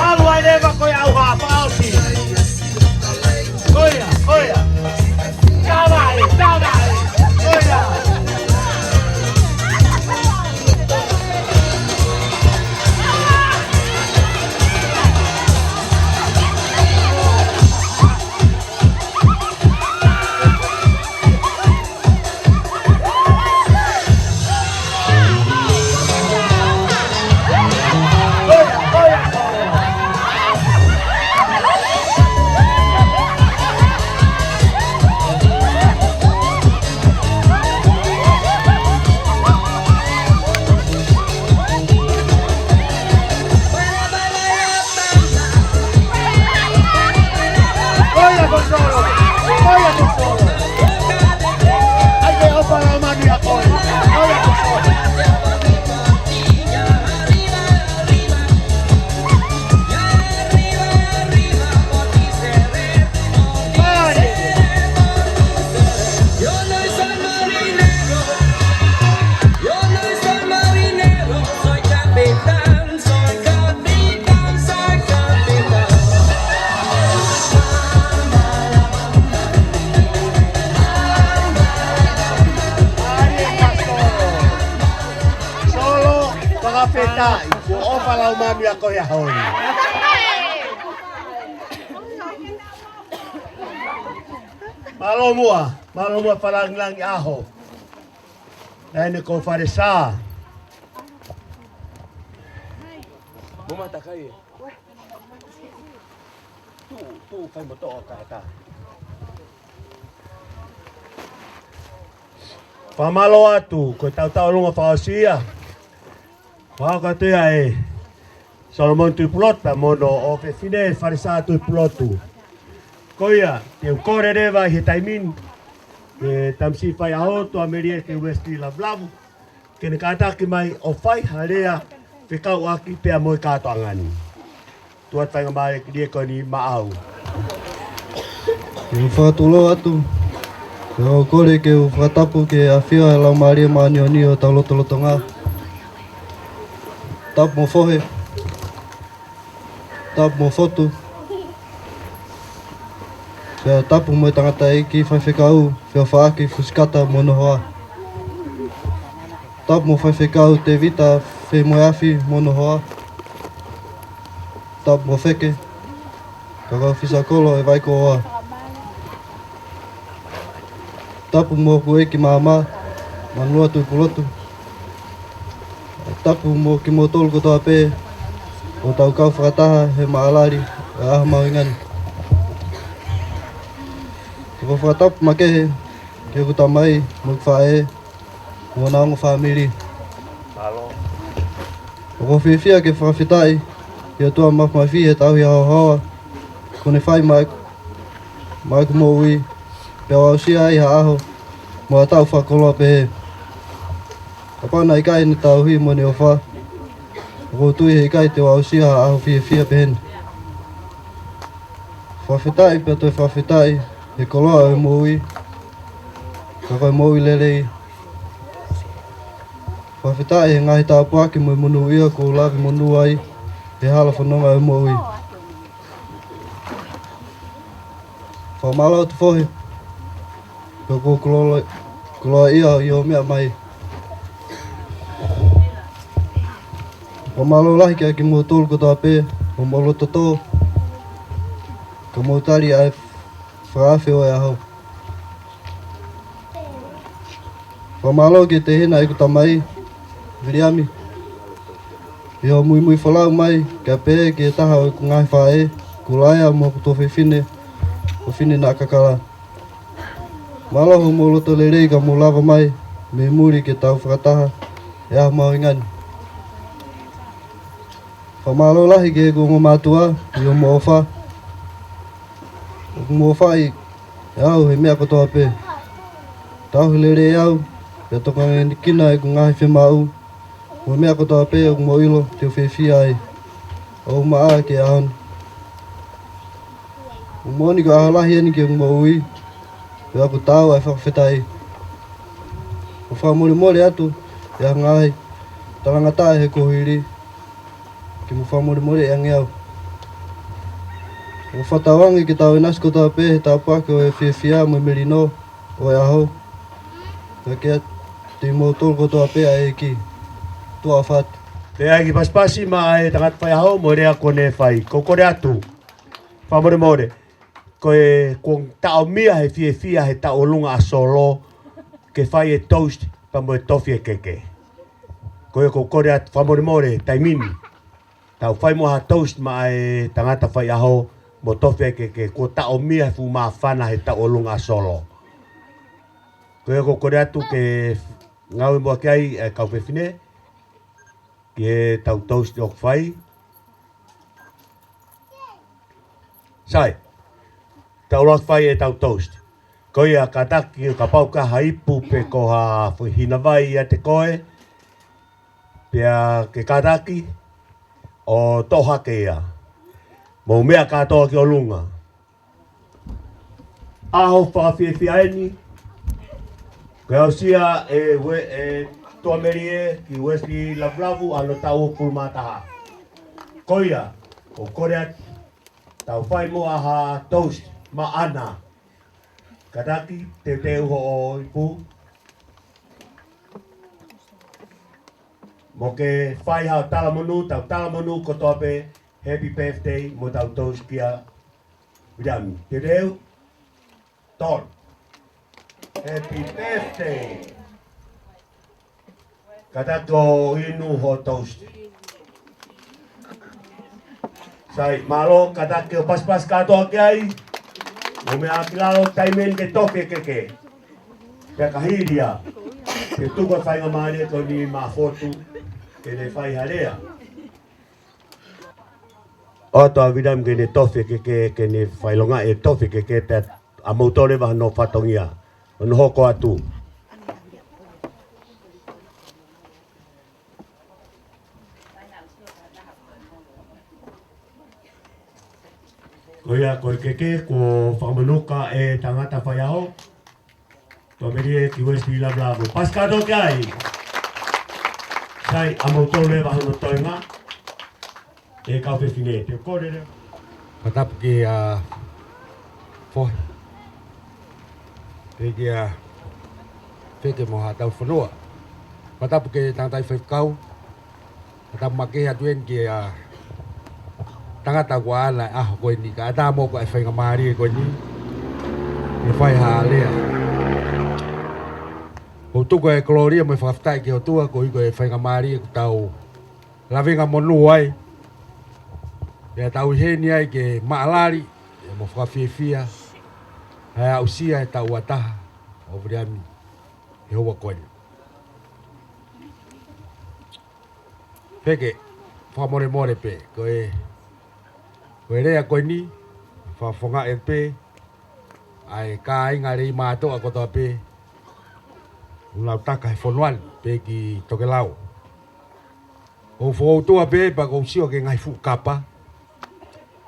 ʻAlu ai leva ko ia au ha paosi. Koia, koia. Tavae, tavae. Koia. Koia ko solo, koia ko solo. Ai ke ʻofa lau manu ia ko e. Koia ko solo. Ai. Yo no soy marinero, yo no soy marinero, soy capitán, soy capitán, soy capitán. Solo, fakafetaʻi, kuo ʻofa lau manu ia ko e ʻaho ni. Mālō muʻa, mālō muʻa fakalāngilangi ʻaho. Naʻe ne ko Falesā. Mo matakai e. Tu, tu, fai mo toʻo kata. Fakamālō atu, ko e tautau ʻolunga fakaʻosi ia. Fakakātoa ʻe Solomon Tuʻipulotu mo hono ʻofefine Falesā Tuʻipulotu. Ko ia, te u kole leva ʻi he taimi ni, ʻe Tamasiʻi Faiʻaho, Tuʻamelieke Uesili Lavulavu, ke ne kātaki mai ʻo fai ha lea fekauʻaki pea mo e kātoanga ni. Tuʻa faingamālie ko eni maʻau. Ke u fakatulou atu, ke u kole ke u fakatapu ki he ʻafio ʻa e Laumālie Māʻoniʻoni ʻo hotau lotolotonga. Tapu mo Fohe, tapu mo Fotu, pea tapu mo e tangataʻeiki faifekau, Feʻofaʻaki Fusikata mo hono hoa. Tapu mo Faifekau Tevita Femoeafi mo hono hoa. Tapu mo Feke, Kakaufisa Kolo ʻo e Vaikoa. Tapu mo hoku ʻeiki māmā, Manulua Tuʻipulotu. Tapu mo kimoutolu kotoa pē, ʻo tau kau fakataha he maʻalali ʻo e ʻaho mahuʻinga ni. ʻOku ou fakatapu makehe ki hoku tamai mo hoku faʻē mo hona ongo fāmili. ʻOku ou fiefia ke fakafetaʻi ki he ʻOtua Māfimafi he tauhi haohaoa kuo ne fai maʻaku, maʻaku moʻui, pea u aʻusia ai ha ʻaho mo ha taʻu fakakoloa pehē. Kapau naʻe ʻikai ʻene tauhi mo ʻene ʻofa, ʻoku ou tui he ʻikai te u aʻusia ha ʻaho fiefia pehē ni. Fakafetaʻi pea toe fakafetaʻi he koloa ʻo e moʻui, ka ko e moʻui lelei. Fakafetaʻi he ngaahi tāpuaki mo e monūʻia kuo u lave monū ai he hala fononga ʻo e moʻui. Fakamālō atu fohe, pea ʻoku ou koloa, koloaʻia ʻi hoʻo meʻa mai. Fakamālō lahi kiate kimoutolu kotoa pē, hoʻomou loto tō, ka mou tali ʻa e fakaafe ʻo e ʻaho. Fakamālō ki he tehina ʻeku tamai, Viliami, ʻi hoʻo muimui folau mai, kae pehē ki he taha ʻo ʻeku ngaahi faʻē, Kulaea mo hoku tuofefine, ko Fine Naʻakakala. Mālō hoʻomou loto lelei ka mou lava mai mei muli ke tau fakataha he ʻaho mahuʻinga ni. Fakamālō lahi ki heʻeku ongo mātuʻa ʻi hoʻomou ʻofa. ʻOku mou ʻofaʻi au he meʻa kotoa pē. Tauhi lelei au, pea tokanga ki heʻeku ngaahi fiemaʻu. Mo e meʻa kotoa pē ʻoku mou ʻilo te u fiefia ai. ʻOku ou maʻa ki he ʻaho ni. ʻOku moʻoni ko e ʻaho lahi eni ki hoku moʻui, pea ʻoku taau ʻa e fakafetaʻi. ʻOku ou fakamolemole atu ʻi ha ngaahi talangataʻa he kuohili, ke mou fakamolemoleʻi ange au. ʻOku ou fakatauange ke tau ʻinasi kotoa pē he tāpuaki ʻo e fiefia mo e melino ʻo e ʻaho. Pea kiate kimoutolu kotoa pē ʻa e ʻEiki. Tuʻa ʻofa atu. Pea ʻai ke pasipasi maʻa e tangata faiʻaho mo e lea kuo ne fai. ʻOku ou kole atu, fakamolemole, ko e kuo taʻomia he fiefia he tauʻolunga ʻa Solo ke fai e toast pea mo e tofi e keke. Ko ia ʻoku ou kole atu, fakamolemole, taimi ni tau fai muʻa ha toast maʻa e tangata faiʻaho mo tofi e keke, kuo taʻomia he fuʻu māfana he tauʻolunga ʻa Solo. Ko ia ʻoku ou kole atu ke ngāue muʻa ki ai e kau fefine ki heʻetau toast ʻoku fai. Sai, tau lau ʻoku fai ʻetau toast. Ko ia, kātaki, kapau ʻoku ʻi ai ha ipu pe ko ha foʻi hina vai ʻiate koe, pea ke kātaki ʻo toʻo hake ia. Mou meʻa kātoa ki ʻolunga. ʻAho fakafiefia eni, ko e aʻusia ʻe Ue-, ʻe Tuʻamelie ki Uesi Lavulavu ʻa hono taʻu hongofulu mā taha. Ko ia, ʻoku ou kole atu, tau fai muʻa ha toast maʻana. Kātaki, teuteu hoʻo ipu. Mo ke fai haʻo talamonū, tau talamonū kotoa pē, happy birthday, mo tau toast kia Viliami. Teuteu, tolu. Happy birthday. Kātaki ʻo inu hoʻo toast. Sai, mālō, kātaki ʻo pasipasi kātoa ki ai. Mou meʻa ki lalo, taimi eni ke tofi e keke. Pea ka hili ia, ke tuku e faingamālie ko eni maʻa Fotu ke ne fai ha lea. ʻOatu ʻa Viliami ke ne tofi e keke, ke ne fakaʻilongaʻi e tofi e keke, pea ʻa moutolu leva hono fatongia, hono hoko atu. Ko ia, ko e keke kuo fakamanuka ʻe he tangata faiʻaho. Tuʻamelie ki Uesi Lavulavu. Pasipasi kātoa ki ai. Sai, ʻa moutolu leva hono toenga. ʻE kau fefine, te u kole leva. Fakatapu ki he, ʻa, fohe. Pea ki he, ʻa, feke mo haʻa tauhi fonua. Fakatapu ki he tangataʻi faifekau. Fakatapu makehe atu eni ki he, ʻa, tangata kuo ʻaʻana e ʻaho ko eni, kae ʻatā mo ko e faingamālie ko eni ke fai ha lea. ʻOku ou tuku e kolōlia mo e fakafetaʻi ki he ʻOtua koeʻuhi ko e faingamālie kuo tau lavengamonū ai. Pea tau ʻi heni ai ke maʻalali, ʻe mo fakafiefia, ʻa e aʻusia ʻe taʻu ua taha ʻo Viliami he houa ko eni. Pea ke fakamolemole pē, ko e, ko e lea ko eni, fakafofongaʻi pē ʻa e kāinga Leimātoʻa kotoa pē ʻoku nau taka he fonua ni, pea ki Tokelau. ʻOku ou fokoutua pē pea ʻoku ou sio ki he ngaahi fuʻu kapa.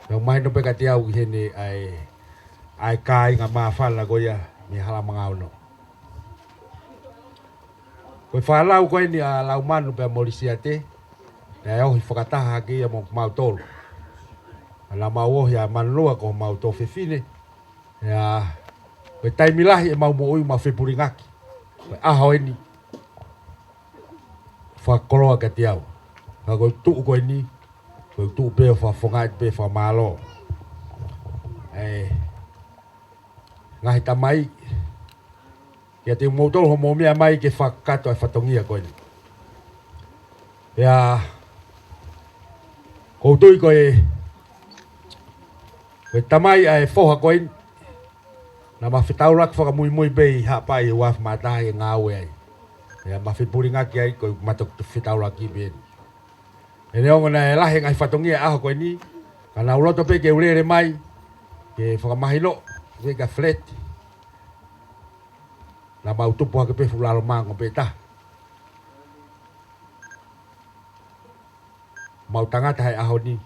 Pea ʻoku mahino pē kiate au ʻi heni ʻa e, ʻa e kāinga māfana ko ia mei Halamanga Ono. Ko e fānau ko eni ʻa Laumanu pea mo Lisiate, pea ʻe ohi fakataha hake ia mo kimautolu. Pea naʻa mau ohi ʻa Manulua ko homau tuofefine, ʻa ia, ko e taimi lahi ʻemau moʻui mau fepulingaki. Ko e ʻaho eni, fakakoloa kiate au. Ka ko e tuʻu ko eni, ko e tuʻu pē ʻo fakafofongaʻi pē fakamālō. ʻE, ngaahi tamai, kiate kimoutolu hoʻomou meʻa mai ke fakakakato e fatongia ko eni. Pea, ʻoku ou tui ko e, ko e tamai ʻa e foha ko eni, naʻa ma fetaulaki fakamuimui pē ʻi Haʻapai he uaafe mā taha ʻi he ngāue ai. Pea ma fepulingaki ai ko e ma toki fetaulaki pē eni. Pea neongo naʻe lahi e ngaahi fatongia ʻaho ko eni, ka naʻa ku loto pē ke u lele mai, ke fakamahino, ke ka flat. Naʻa mau tupu hake pē fuʻu lalo mango pē taha. Mau tangata he ʻaho ni.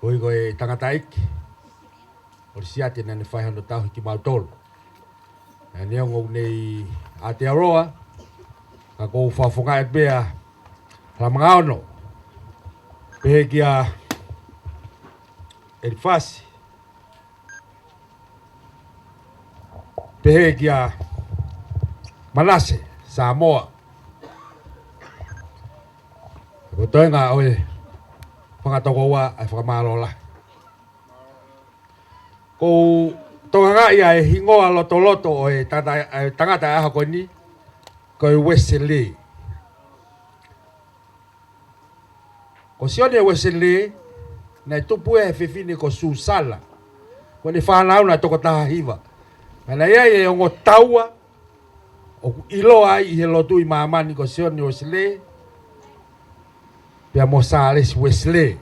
Koeʻuhi ko e tangataʻeiki ʻo Lisiate naʻa ne fai hono tauhi kimautolu. Naʻa ne ongo nei Aotearoa, ka ʻoku ou fakafofongaʻi pē ʻa Halamanga Ono. Pehē kia ʻElifasi. Pehē kia Manase Samoa. Ko e toenga ʻo e fanga tokoua ʻa e fakamālō lahi. ʻOku ou tokangaʻi ʻa e hingoa lotoloto ʻo e tangata, ʻa e tangata ʻaho ko eni, ko e Uesele. Ko Sione Uesele, naʻe tupu ia he fefine ko Susana. Ko ʻene fānau naʻe toko taha hiva. Ka naʻe ʻi ai e ongo taua, ʻoku ʻiloa ai ʻi he lotu ʻi māmani ko Sione Uesele, pea mo Sālesi Uesele.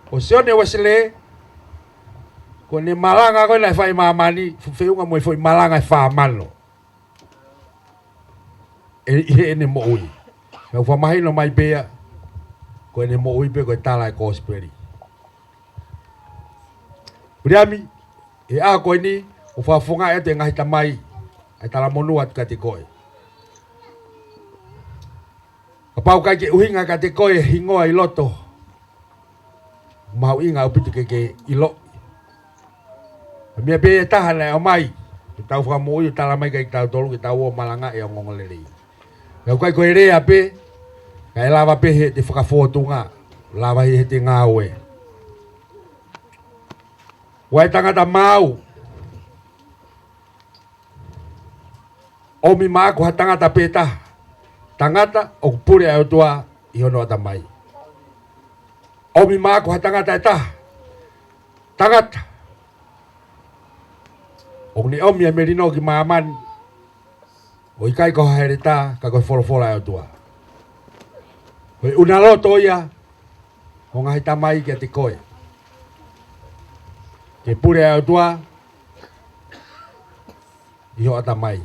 Ko Sione Uesele, ko ʻene malanga ko ē naʻe fai ʻi māmani, fu-, feʻunga mo e foʻi malanga ʻe fā mano. ʻE, ʻi heʻene moʻui. Naʻa ku fakamahino mai pē ia, ko ʻene moʻui pē ko e tala e kosipeli. Viliami, he ʻaho ko eni, ʻoku ou fakafofongaʻi atu e ngaahi tamai, ʻa e talamonū atu kiate koe. Kapau ʻoku ʻikai ke ʻuhinga kiate koe e hingoa ʻi loto, mahuʻinga ʻaupito ke ke ʻiloʻi. Ko e meʻa pē ʻe taha naʻe ʻomai, ke tau fakamoʻui ʻo tala mai kiate kitautolu ke tau ō ʻo malangaʻi e ongoongolelei. Ka ʻoku ʻikai ko e lea pē, kae lava pē heʻete fakafōtunga, lava heʻete ngāue. ʻOua ʻe tangata maau, ʻomi maʻaku ha tangata pē taha. Tangata ʻoku pule ʻa e ʻOtua ʻi hono ʻatamai. ʻOmi maʻaku ha tangata ʻe taha. Tangata ʻoku ne ʻomi ʻa e melino ki māmani. ʻOku ʻikai ko ha heletā ka ko e folofola ʻa e ʻOtua. Ko e ʻunaloto ia ʻo e ngaahi tamai kiate koe. Ke pule ʻa e ʻOtua ʻi ho ʻatamai.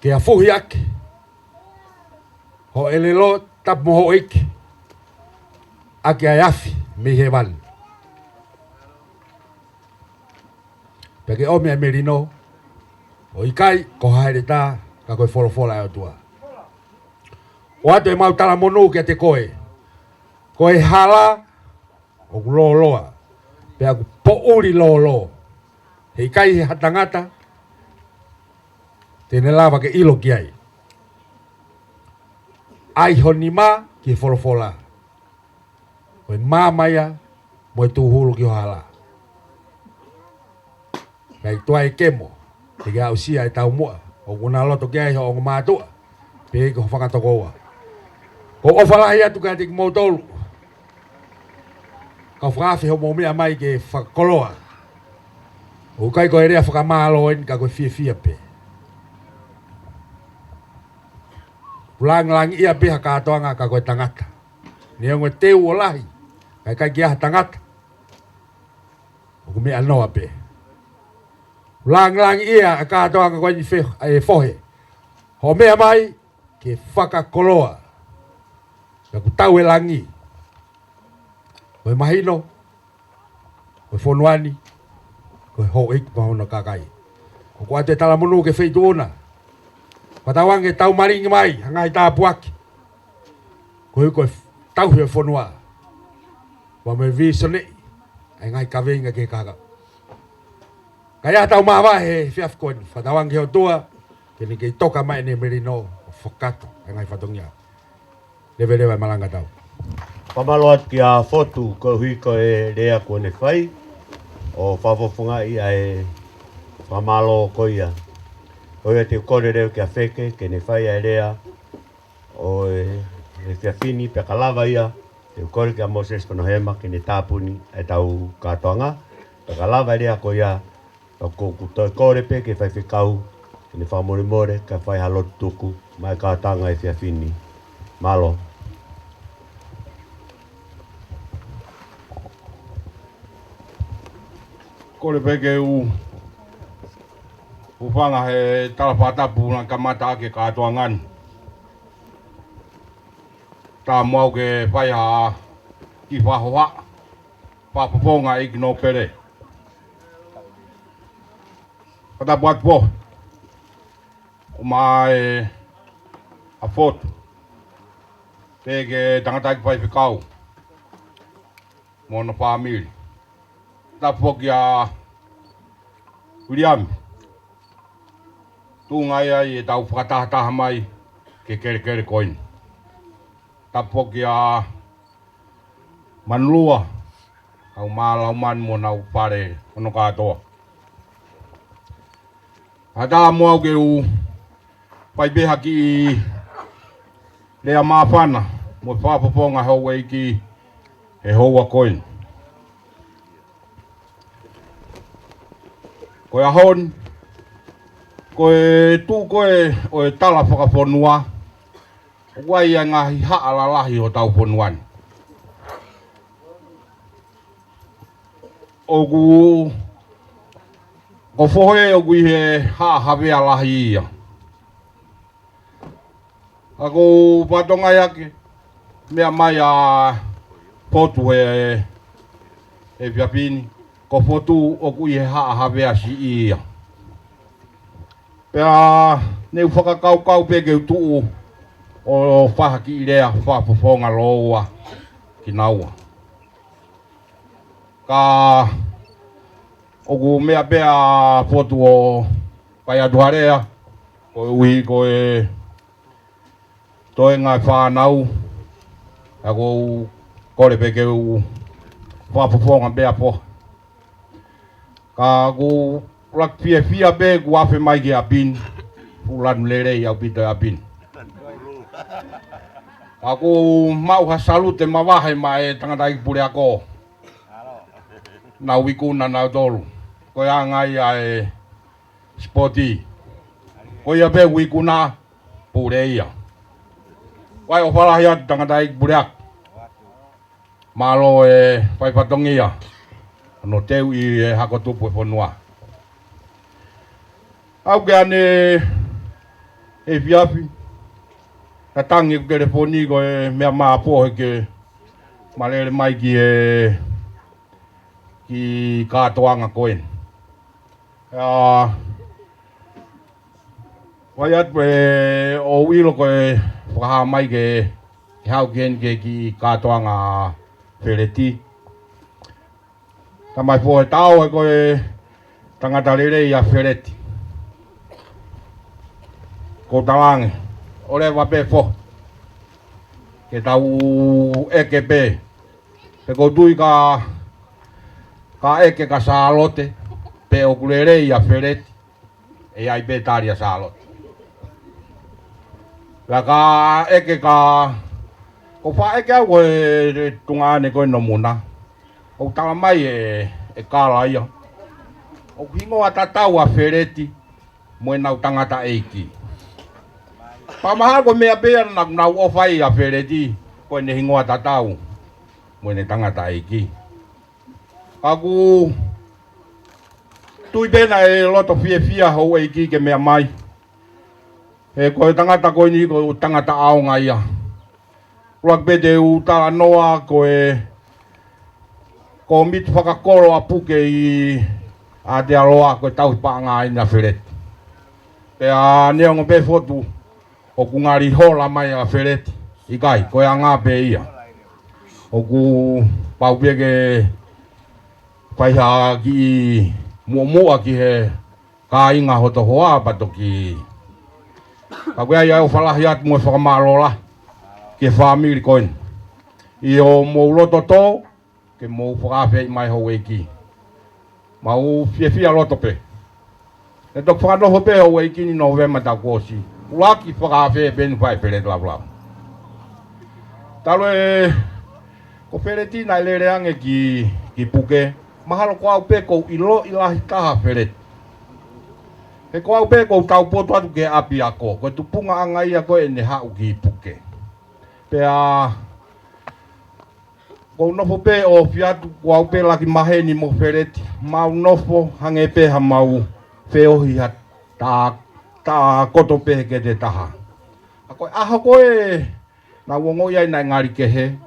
Ke afuhi ʻaki ho ʻelelo tapu mo ho ʻEiki ʻaki ʻa e afi mei hēvani. Pea ke ʻomi ʻa e melino, ʻoku ʻikai ko ha heletā ka ko e folofola ʻa e ʻOtua. ʻOatu ʻemau talamonū kiate koe. Ko e hala ʻoku lōloa, pea ʻoku poʻuli lōlō. Heʻikai ha tangata te ne lava ke ʻilo ki ai. ʻAi ho nima ki he folofola. Ko e maama ia mo e tūhulu ki ho hala. Kae tuai e kemo, te ke aʻusia e taumuʻa ʻoku ʻunaloto ki ai ho ongo mātuʻa, pea ki ho fanga tokoua. ʻOku ou ʻofa lahi atu kiate kimoutolu, kau fakaafe hoʻomou meʻa mai ke fakakoloa. ʻOku ʻikai ko e lea fakamālō eni ka ko e fiefia pē. ʻOku lāngilangiʻia pē ha kātoanga ka ko e tangata. Neongo e teu ʻo lahi, ka ʻikai ke ʻi ai ha tangata, ʻoku meʻa noa pē. ʻOku lāngilangiʻia ʻa e kātoanga ko eni, fe-, ʻa e fohe. Hoʻo meʻa mai ke fakakoloa. Pea ʻoku tau e langi. Ko e mahino, ko e fonua ni, ko e houʻeiki mo hono kakai. ʻOku ʻoatu e talamonū ki he feituʻu na. Fakatauange ke tau malingi mai ha ngaahi tāpuaki. Koeʻuhi ko e tauhi e fonua. Pea mo e vīsoneʻi ʻa e ngaahi kaveinga ki he kahaʻu. Ka ʻi ai haʻatau māvae he efiafi ko eni, fakatauange ki he ʻOtua ke ne kei toka mai ʻene melino ʻo fakakakato ʻa e ngaahi fatongia. Leveleva e malanga tau. Fakamālō atu kia Fotu koeʻuhi ko e lea kuo ne fai, ʻo fakafofongaʻi ʻa e fakamālō ko ia. Ko ia te u kole leva kia Feke ke ne fai ʻa e lea ʻo e, e efiafi ni, pea ka lava ia, te u kole kia Moses Konohema ke ne tāpuni ʻetau kātoanga. Pea ka lava e lea ko ia, ka ʻoku ou toe kole pē ki he faifekau ke ne fakamolemole, kae fai ha lotu tuku maʻá e kātoanga he efiafi ni. Mālō. Kole pē ke u hūfanga he tala fakatapu naʻe kamata ʻaki e kātoanga ni. Taumuʻa ke fai ha kiʻi fakahohaʻa, fakafofonga ʻEiki Nōpele. Fakatapu atu pē ʻo mai ʻa Fotu, pea ki he tangataʻeiki faifekau mo hono fāmili. Tapu foki ʻa Viliami, tuʻunga ia ʻi heʻetau fakatahataha mai ki he kelekele ko eni. Tapu foki ʻa Manulua, ʻa Malau Manu mo honau fale hono kātoa. Fakataumuʻa ke u fai pē ha kiʻi lea māfana mo fakafofonga houʻeiki he houa ko eni. Ko e ʻaho ni, ko e tuʻu ko ē ʻo e tala fakafonua, ʻoku ʻi ai ʻa e ngaahi haʻa lalahi ʻo hotau fonua ni. ʻOku, ko e fohe ʻoku ʻi he haʻa Havea lahi ia. Ka ʻoku ou fatongia ke meʻa mai ʻa Fotu he, he efiafi ni, ko Fotu ʻoku ʻi he haʻa Havea siʻi ia. Pea ne u fakakaukau pē ke u tuʻu ʻo fai ha kiʻi lea fakafofonga lōua kinaua. Ka ʻoku meʻa pē ʻa Fotu ʻo fai atu ha lea, koeʻuhi ko e toenga e fānau, ka ʻoku ou kole pē ke u fakafofonga pē ʻa Fotu. Ka ʻoku ou ʻuluaki fiefia pē kuo afe mai ki he ʻapi ni, fuʻu lanu lelei ʻaupito e ʻapi ni. Ka ʻoku ou maʻu ha salute mavahe maʻá e tangataʻeiki puleako, naʻa nau ikuna nautolu. Ko e anga ia e sipoti. Ko ia pē ʻoku ikuna, pule ia. Kae ʻofa lahi atu tangataʻeiki puleako. Mālō e fai fatongia hono teuʻi e hako tupu e fonua. Aʻu ki ʻanenai he efiafi, ka tangi ʻeku telefoni ko e meʻa mai ʻa Fotu ke ma lele mai ki he, kiʻi kātoanga ko eni. ʻA, fai atu ē, ʻoku ou ʻilo ko e fakahā mai ke, ke haʻu ki heni ki he kiʻi kātoanga ʻa Feleti. Tamai Fotu, ʻe tau ē ko e tangata lelei ʻa Feleti. Ko e talaange, ʻoleva pē Fotu, ke tau ʻeke pē. He ʻoku ou tui ka, ka ʻeke kia Sālote pe ʻoku lelei ʻa Feleti, ʻe ʻi ai pē tali ʻa Sālote. Pea ka ʻeke kia ʻOku faʻa ʻeke au ko e tuongaʻane ko ē ʻo Muna. ʻOku tala mai ʻe, ʻe Kala ia, ʻoku hingoa tatau ʻa Feleti mo ʻenau tangataʻeiki. Pea mahalo ko e meʻa pē ia naʻa nau ʻofa ai ʻa Feleti, ko ʻene hingoa tatau mo ʻene tangataʻeiki. Ka ʻoku ou tui pē naʻe loto fiefia houʻeiki ke meʻa mai. He ko e tangata ko eni ko e tangata ʻaonga ia. ʻUluaki pē te u talanoa ko e kōmiti fakakolo ʻa Puke ʻi Aotearoa ko e tauhi paʻanga ʻeni ʻa Feleti. Pea neongo pē Fotu ʻoku ngali hola mai ʻa Feleti, ʻikai, ko e anga pē ia. ʻOku pau pē ke fai ha kiʻi muʻomuʻa ki he kāinga hoto hoa pea toki. Ka ko ia ia ʻoku ou fakalahi atu mo e fakamālō lahi ki he fāmili ko eni ʻi hoʻomou loto tō ke mou fakaafeʻi mai houʻeiki. Mau fiefia loto pē. ʻE toki fakanofo pē houʻeiki ni Nōvema taʻu kuo ʻosi. ʻUluaki fakaafeʻi pē ʻeni fai Feleti Lavulavu. Talu ē ko Feleti naʻe lele ange ki, ki Puke, mahalo ko au pē ʻoku ou ʻiloʻi lahi taha Feleti. He ko au pē ʻoku ou taupotu atu ki he ʻapiako, ko e tupuʻanga ia ko ē ʻene haʻu ki Puke. Pea ʻoku ou nofo pē ʻo ofi atu, ko au pē laki maheni mo Feleti, mau nofo hangē pē ha mau feohi ha tā, tā koto pē he kete taha. ʻA ko e ʻaho ko ē naʻa ku ongoʻi ai naʻe ngali kehe,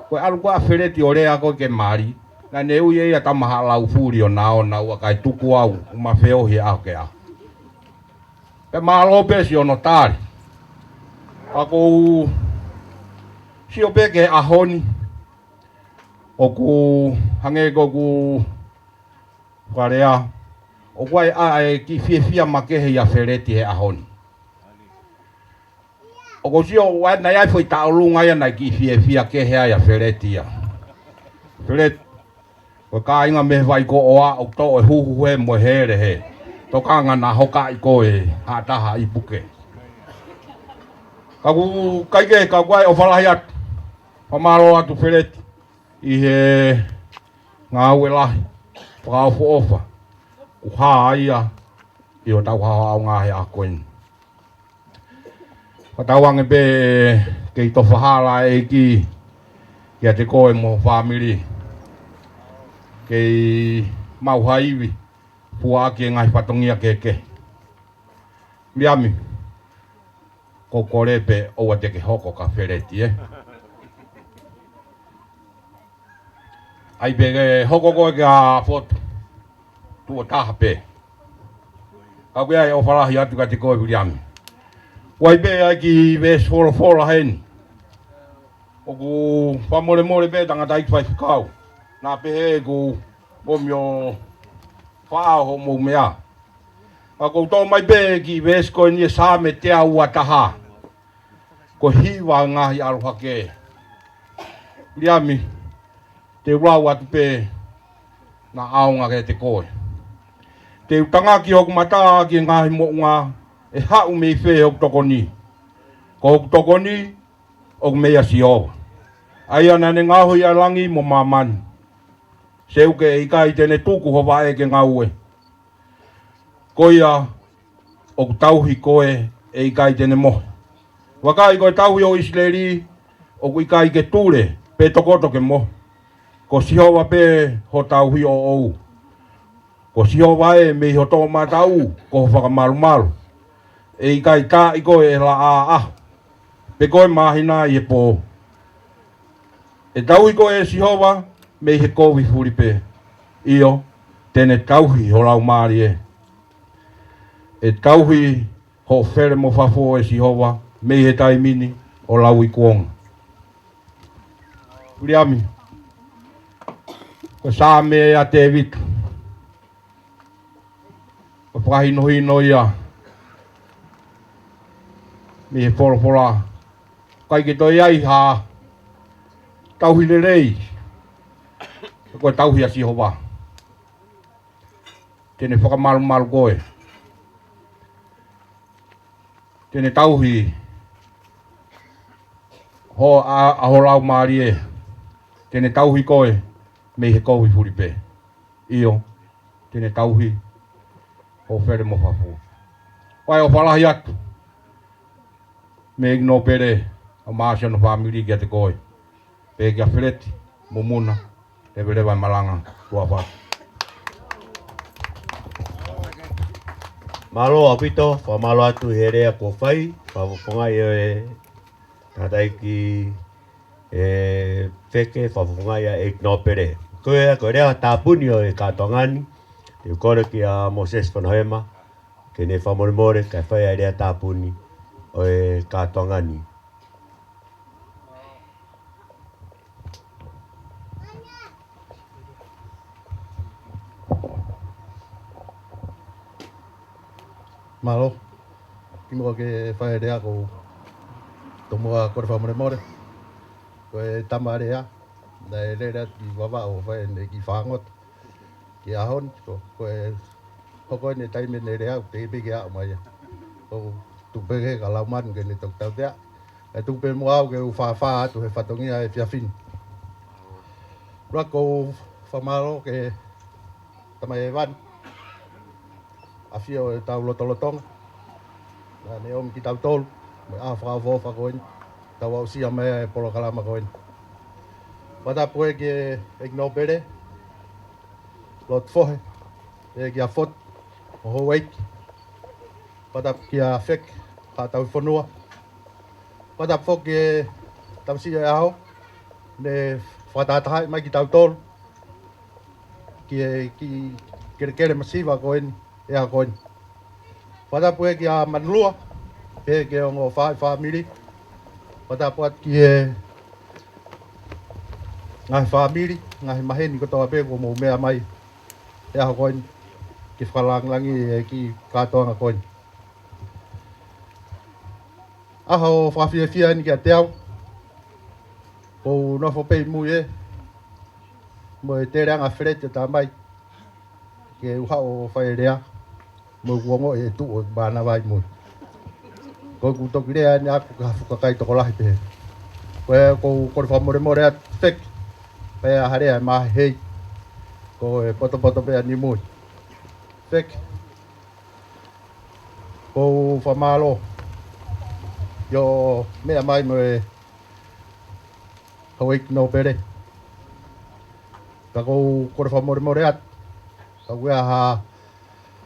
ko e ʻalu ko ē ʻa Feleti ʻo lea ko ē ke mali, naʻa ne ui ʻe ia Tama Haʻa Laufuli ʻo na ō na ua kae tuku au ʻo ma feohi ʻaho ke ʻaho. Pea mālō pē siʻono tali. Ka ʻoku ou sio pē ki he ʻaho ni, ʻoku hangē ko ʻeku fakalea, ʻoku ʻi ai ʻa e kiʻi fiefia makehe ʻia Feleti he ʻaho ni. ʻOku ou sio ʻoku ʻi ai, naʻe ʻi ai foʻi taʻolunga ia naʻe kiʻi fiefia kehe ai ʻa Feleti ia. Feleti, ko e kāinga mei he Vaikoʻoa ʻoku toʻo e huhu hē mo e hele hē. Tokanga naʻa hokaʻi koe ʻe ha taha ʻi Puke. Ka ʻoku ʻikai ke, ka ʻoku ʻi ai, ʻofa lahi atu, fakamālō atu Feleti ʻi he ngāue lahi, fakaʻofoʻofa ʻoku hā ai ia ʻi hotau haohaoʻanga he ʻaho ko eni. Fakatauange pē kei tofa hala ʻEiki kiate koe mo ho fāmili. Kei maʻu ha ivi, fua ʻaki e ngaahi fatongia kehekehe. Viliami, ko e kole pē ʻoua te ke hoko kia Feleti, ē? ʻAi pē ke hoko koe kia Fotu, tuʻo taha pē. Ka ʻoku ʻi ai, ʻofa lahi atu kiate koe Viliami. ʻOku ʻi ai pē ʻa e kiʻi veesi folofola heni. ʻOku fakamolemole pē tangataʻeiki faifekau, naʻa pehē ʻeku ʻomi ʻo faʻao hoʻomou meʻa. Ka ʻoku ou toʻo mai pē kiʻi veesi ko eni ʻi he Saame teau ua taha. Ko e hiva ngaahi ʻaluhake. Viliami, te u lau atu pē naʻa ʻaonga kiate koe. Te u tangaki hoku mata ki he ngaahi moʻunga, ʻe haʻu mei fē hoku tokoni? Ko hoku tokoni ʻoku meia Sihova, ʻa ia naʻa ne ngaohi ʻa langi mo māmani. Seuke, ʻe ʻikai te ne tuku ho vaʻe ke ngaue. Ko ia ʻoku tauhi koe, ʻe ʻikai te ne mohe. Vakai, ko e tauhi ʻo ʻIsileli ʻoku ʻikai ke tule, pe tokoto ke mohe. Ko Sihova pē ho tauhi ʻoʻou. Ko Sihova ē, mei ho toʻomataʻu ko ho fakamalumalu. ʻE ʻikai taaʻi koe ʻe he laʻā ʻaho, pe ko e māhina ʻi he pō. ʻE tauhi koe ʻe Sihova mei he kovi fuli pē. ʻIo, te ne tauhi ho laumālie. ʻE tauhi hoʻo fele mo fafo ʻe Sihova mei he taimi ni ʻo lauikuonga. Viliami, ko e Saame ʻa Tēvita. Ko e fakahinohino ia mei he folofola. ʻIkai ke toe ʻi ai ha tauhi lelei, ko e tauhi ʻa Sihova. Te ne fakamalumalu koe. Te ne tauhi Ho a, a ho laumālie, te ne tauhi koe mei he kovi fulipē. ʻIo, te ne tauhi ho fele mo fafua. ʻOku ou fakalahi atu mei he ʻEiki Nōpele ʻo Māsi hono fāmili kiate koe, pea kia Feleti mo Muna, leveleva e malanga. Tuʻa ʻofa atu. Mālō ʻaupito, fakamālō atu he lea kuo fai, fakafofongaʻi ʻe he tangataʻeiki ʻe Feke, fakafofongaʻi ʻe he ʻEiki Nōpele. Ko ia, ko e lea tāpuni ʻo e kātoanga ni, te u kole kia Mōsese Fonohema ke ne fakamolemole kae fai ʻa e lea tāpuni ʻo e kātoanga ni. Mālō. Kimuʻa ke fai e lea, ʻoku ou tomuʻa kole fakamolemole. Ko e tama lea, naʻe lele atu ki Vavaʻu ʻo fai ʻene kiʻi fāngoto ki he ʻaho ni, ko, ko e hoko eni e taimi ʻene lea, ʻoku teʻeki pē ke aʻu mai ia. ʻOku tuku pē ke ka lau manu ke ne toki tautea. ʻE tuku pē muʻa au ke u fāfā atu he fatongia ʻo e efiafi ni. Lua, ʻoku ou fakamālō ki he Tamai Hēvani, ʻafio ʻi hotau lotolotonga, naʻa ne ʻomi kitautolu mo e ʻaho fakaʻofoʻofa ko eni, tau aʻusia mai e polokalama ko eni. Fakatapu ki he ʻEiki Nōpele, Lord Fohe, pea kia Foti mo houʻeiki. Fakatapu kia Feke Haʻataufonua. Fakatapu foki ki he tamasiʻi ʻo e ʻaho, ne fakatahatahaʻi mai kitautolu ki he kiʻi kelekele masiva ko eni, ʻi he ʻaho ko eni. Fakatapu ē kia Manulua, pea ki he ongo fā-, fāmili. Fakatapu atu ki he ngaahi fāmili, ngaahi maheni kotoa pē kuo mou meʻa mai he ʻaho ko eni ke fakalāngilangiʻi e kiʻi kātoanga ko eni. ʻAho fakafiefia eni kiate au. ʻOku ou nofo pē ʻi mui ē, mo e teleʻanga Feleti ʻo talamai ke u haʻu ʻo fai e lea, mo ʻeku ongoʻi e tuʻu ʻo e mānava ʻi mui. Ko ʻeku toki lea eni ʻaʻaku ki ha fuʻu kakai tokolahi pehē. Ko ia ʻoku ou kole fakamolemole atu Feke, pea ʻi ai ha lea ʻe māhehei, ko e potopoto pē ʻa e mui. Feke, ʻoku ou fakamālō ʻi hoʻo meʻa mai mo e houʻeiki nōpele. Ka ʻoku ou kole fakamolemole atu, ka ʻoku ʻi ai ha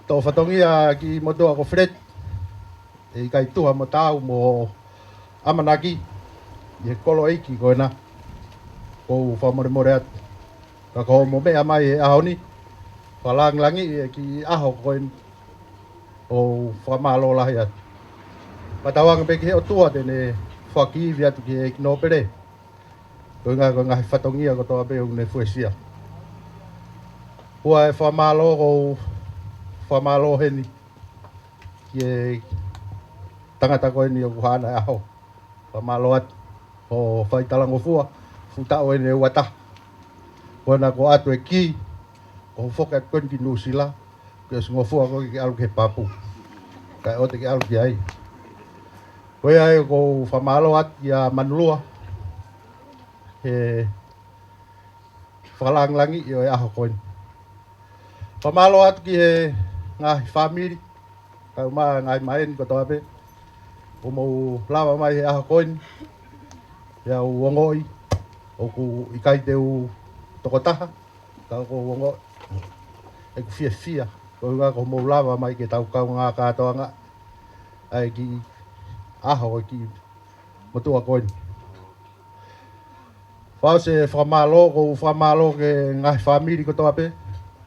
toʻo fatongia ki he motuʻa ko Feleti, ʻe ʻikai tuha mo taau mo ʻamanaki ʻi he kolo ʻeiki ko ena. ʻOku ou fakamolemole atu. Ka ko hoʻomo meʻa mai he ʻaho ni, fakalāngilangiʻi e kiʻi ʻaho ko eni, ʻoku ou fakamālō lahi atu. Fakatauange pē ki he ʻOtua te ne foaki ivi atu ki he ʻeiki nōpele, koeʻuhi ko e ngaahi fatongia kotoa pē ʻoku ne fuesia. Ko e fakamālō, ʻoku ou fakamālō heni ki he tangata ko eni ʻoku haʻana e ʻaho. Fakamālō atu hoʻo fai talangofua, fuʻu taʻu eni ʻe uataha. Ko ena kuo ʻoatu e kī, ko hoʻo foki atu ko eni ki Nuʻusila, ke ʻosi ngofua koe ke ʻalu ki he pāpu, kae ʻoua te ke ʻalu ki ai. Ko ia ai ʻoku ou fakamālō atu kia Manulua he fakalāngilangiʻi ʻo e ʻaho ko eni. Fakamālō atu ki he ngaahi fāmili, kaeʻumaʻā e ngaahi maheni kotoa pē kuo mou lava mai he ʻaho ko eni. Pea u ongoʻi ʻoku ʻikai te u tokotaha, ka ʻoku ou ongoʻi ʻeku fiefia koeʻuhi ko hoʻomou lava mai ke tau kaungā kātoanga ʻa e kiʻi ʻaho ʻo e kiʻi motuʻa ko eni. Fakaʻosi e fakamālō, ʻoku ou fakamālō ki he ngaahi fāmili kotoa pē,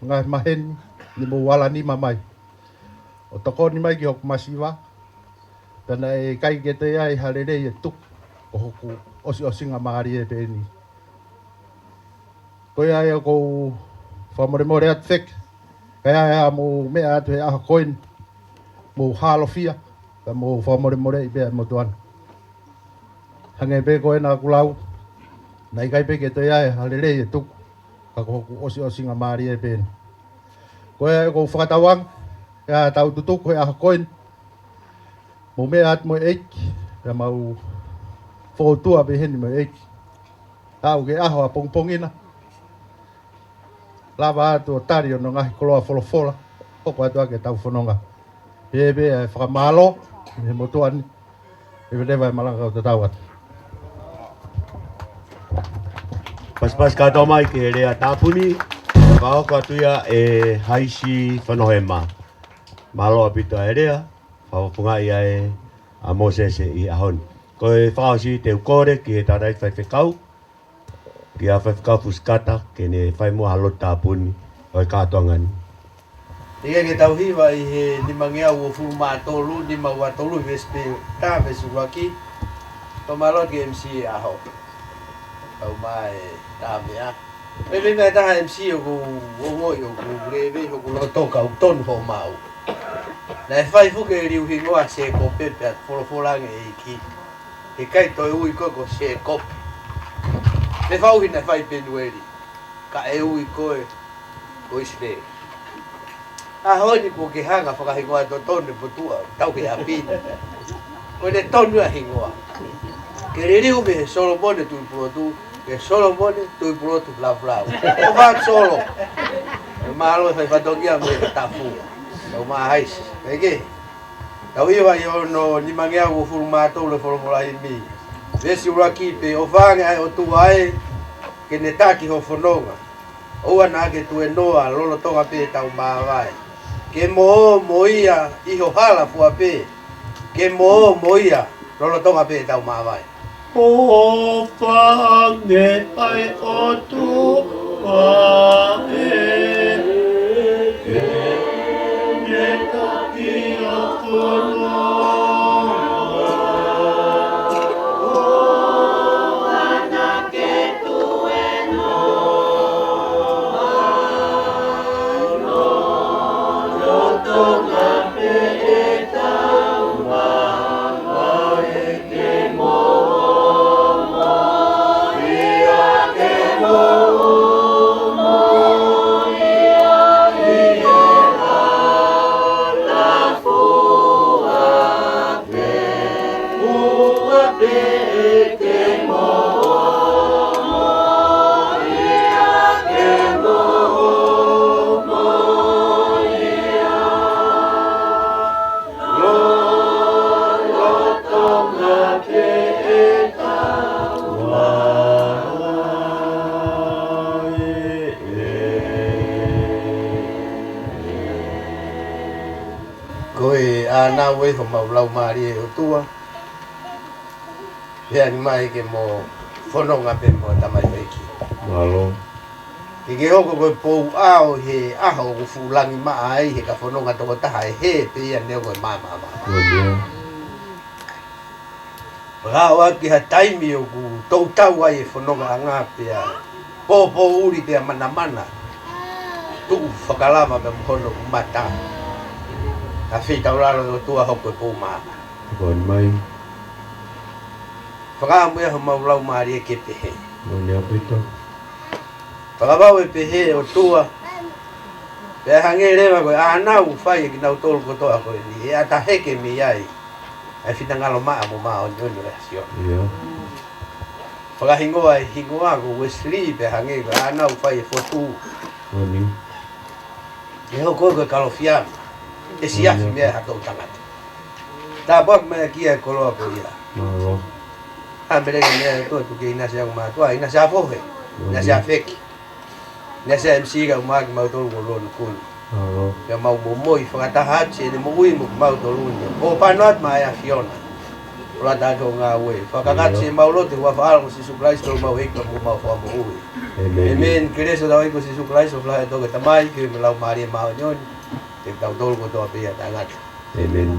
ngaahi maheni, ne mou ala nima mai ʻo tokoni mai ki hoku masiva, pea naʻe ʻikai ke toe ʻi ai ha lelei ʻe tuku, ko hoku ʻosiʻosingamālie pē eni. Ko ia ai ʻoku ou fakamolemole atu Feke, ka ʻi ai haʻamou meʻa atu he ʻaho ko eni, mou hālofia, pea mou fakamolemoleʻi pē ʻa e motuʻa ni. Hangē pē ko ena kuo lau, naʻe ʻikai pē ke toe ʻi ai ha lelei ʻe tuku, ka ko hoku ʻosiʻosingamālie pē eni. Ko ia ʻoku ou fakatauange, ʻi heʻetau tutuku he ʻaho ko eni, mou meʻa atu mo e ʻeiki, pea mau Fōtua pē heni mo e ʻEiki. Aʻu ki he ʻaho ʻapongipongi na, lava atu ʻo tali hono ngaahi koloa folofola, hoko atu ʻa e tau fononga. Pea pea ʻe fakamālō, mei he motuʻa ni, ʻi he leva e malanga kau tatau atu. Pasipasi kātoa mai ki he lea tāpuni, fakahoko atu ia ʻe Haisi Fanohema. Mālō ʻaupito e lea, fakafofongaʻi ʻa e ʻa Mōsese ʻi he ʻaho ni. Ko e fakaʻosi te u kole ki he tangataʻeiki faifekau, kia Faifekau Fusikata, ke ne fai muʻa ha lotu tāpuni ʻo e kātoanga ni. ʻIkai ke tau hiva ʻi he nimangeau uofulu mā tolu, nima ua tolu, veesi pē taha, veesi ʻuluaki. Tō mālō ki he M C ʻaho. Kau mai tā meʻa. Pea meimei taha M C ʻoku ou ongoʻi ʻoku leve hoku loto ka ʻoku tonu hoʻo maʻu. Naʻe fai foki e liu hingoa Sēkope pea folofola ange ʻe he ʻEiki, he ʻikai toe ui koe ko Sēkope. Mei fē ʻuhi naʻe fai Penueli, kae ui koe ko ʻIsileli. ʻAho ni kuo ke hanga fakahingoa totonu e motuʻa, tau ke ʻapi ni. Ko ʻene tonu ʻa e hingoa. Ke liliu mei he Solomone Tuʻipulotu, ki he Solomone Tuʻipulotu Laulau. ʻOfa atu Solo. Mālō e fai fatongia mei he tafu. Tau mā Haisi. Peke. Tau hiva ʻi hono nimangeau uofulu mā tolu e folofola himi. Veesi ʻuluaki pē, ʻOfa ange ʻa e ʻOtua ē, ke ne taki ho fononga. ʻOua naʻa ke tuēnoa, lolotonga pē ʻetau māvae. Ke mo ō mo ia ʻi ho hala fua pē. Ke mo ō mo ia, lolotonga pē ʻetau māvae. ʻOfa ange ʻa e ʻOtua ē, ke ne taki ho fononga. ʻOua naʻa ke tuēnoa, lolotonga pē ʻetau māvae. Ke mo ō mo ia, ke mo ō mo ia ʻi he hala fua pē, fua pē. Ke mo ō mo ia, ke mo ō mo ia. Lolotonga pē ʻetau māvae. Ko e ʻānau ē homau laumālie ʻOtua. Pea ni mai ke mo fononga pē mo tamaioʻeiki. Mālō. Ke ke hoko ko e pou ʻao he ʻaho ʻoku fuʻu langi maʻa ai he ka fononga tokotaha ʻe hē pē ia neongo e maama. Ko ia. Pea ʻoku ʻi ai ha taimi ʻoku toutou ai e fonongaʻanga pea poupou ʻuli pea manamana. Tuʻu fakalava pea mo hono mata. Ka feitaulalo ʻOtua hoko e pou maama. Ko mai. Fakaʻamu ia homau laumālie ke pehē. Moʻoni ʻaupito. Fakavave pehē ʻOtua. Pea hangē leva ko e ʻānau ʻoku fai ʻe kinautolu kotoa ko eni. ʻE ʻatā hake mei ai ʻa e finangalo maʻa mo māʻoniʻoni ʻo e ʻAfiona. ʻIo. Fakahingoa e hingoa ko Wesley pea hangē ko e ʻānau ʻoku fai ʻe Fotu. Moʻoni. ʻE hoko ko e kalofiama. ʻE siafi mei ai ha toʻu tangata. Tāpuaki mai ʻaki ia e koloa ko ia. Mālō. ʻA meleke mei ai ʻOtua tuku ke ʻinasi ʻa e mātuʻa, ʻinasi ʻa e fohe, ʻinasi ʻa e feki. ʻInasi ʻa e M C kae ʻumaʻā kimautolu ko Lonu Kuni. Mālō. Pea mau momoi fakataha atu ʻene moʻui mo kimautolu ni. ʻO pano atu maʻa e ʻAfiona. ʻO lata ʻaki hoʻo ngāue. Fakakakato ʻemau lotu ʻi he huafa ʻo Sīsū Kalaisi ko homau ʻEiki pea mo homau Fakamoʻui. ʻĒmeni. ʻĒmeni. Kelesi ʻa hotau ʻEiki ko Sīsū Kalaisi, ʻofa lahi ʻa e ʻOtua ko e Tamai, feohi mo e Laumālie Māʻoniʻoni, ke tau tolu kotoa pē ia taʻengata. ʻĒmeni.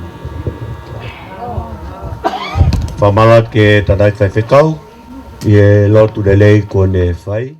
Fakamālō atu ki he tangataʻeiki faifekau, ʻi he lotu lelei kuo ne fai.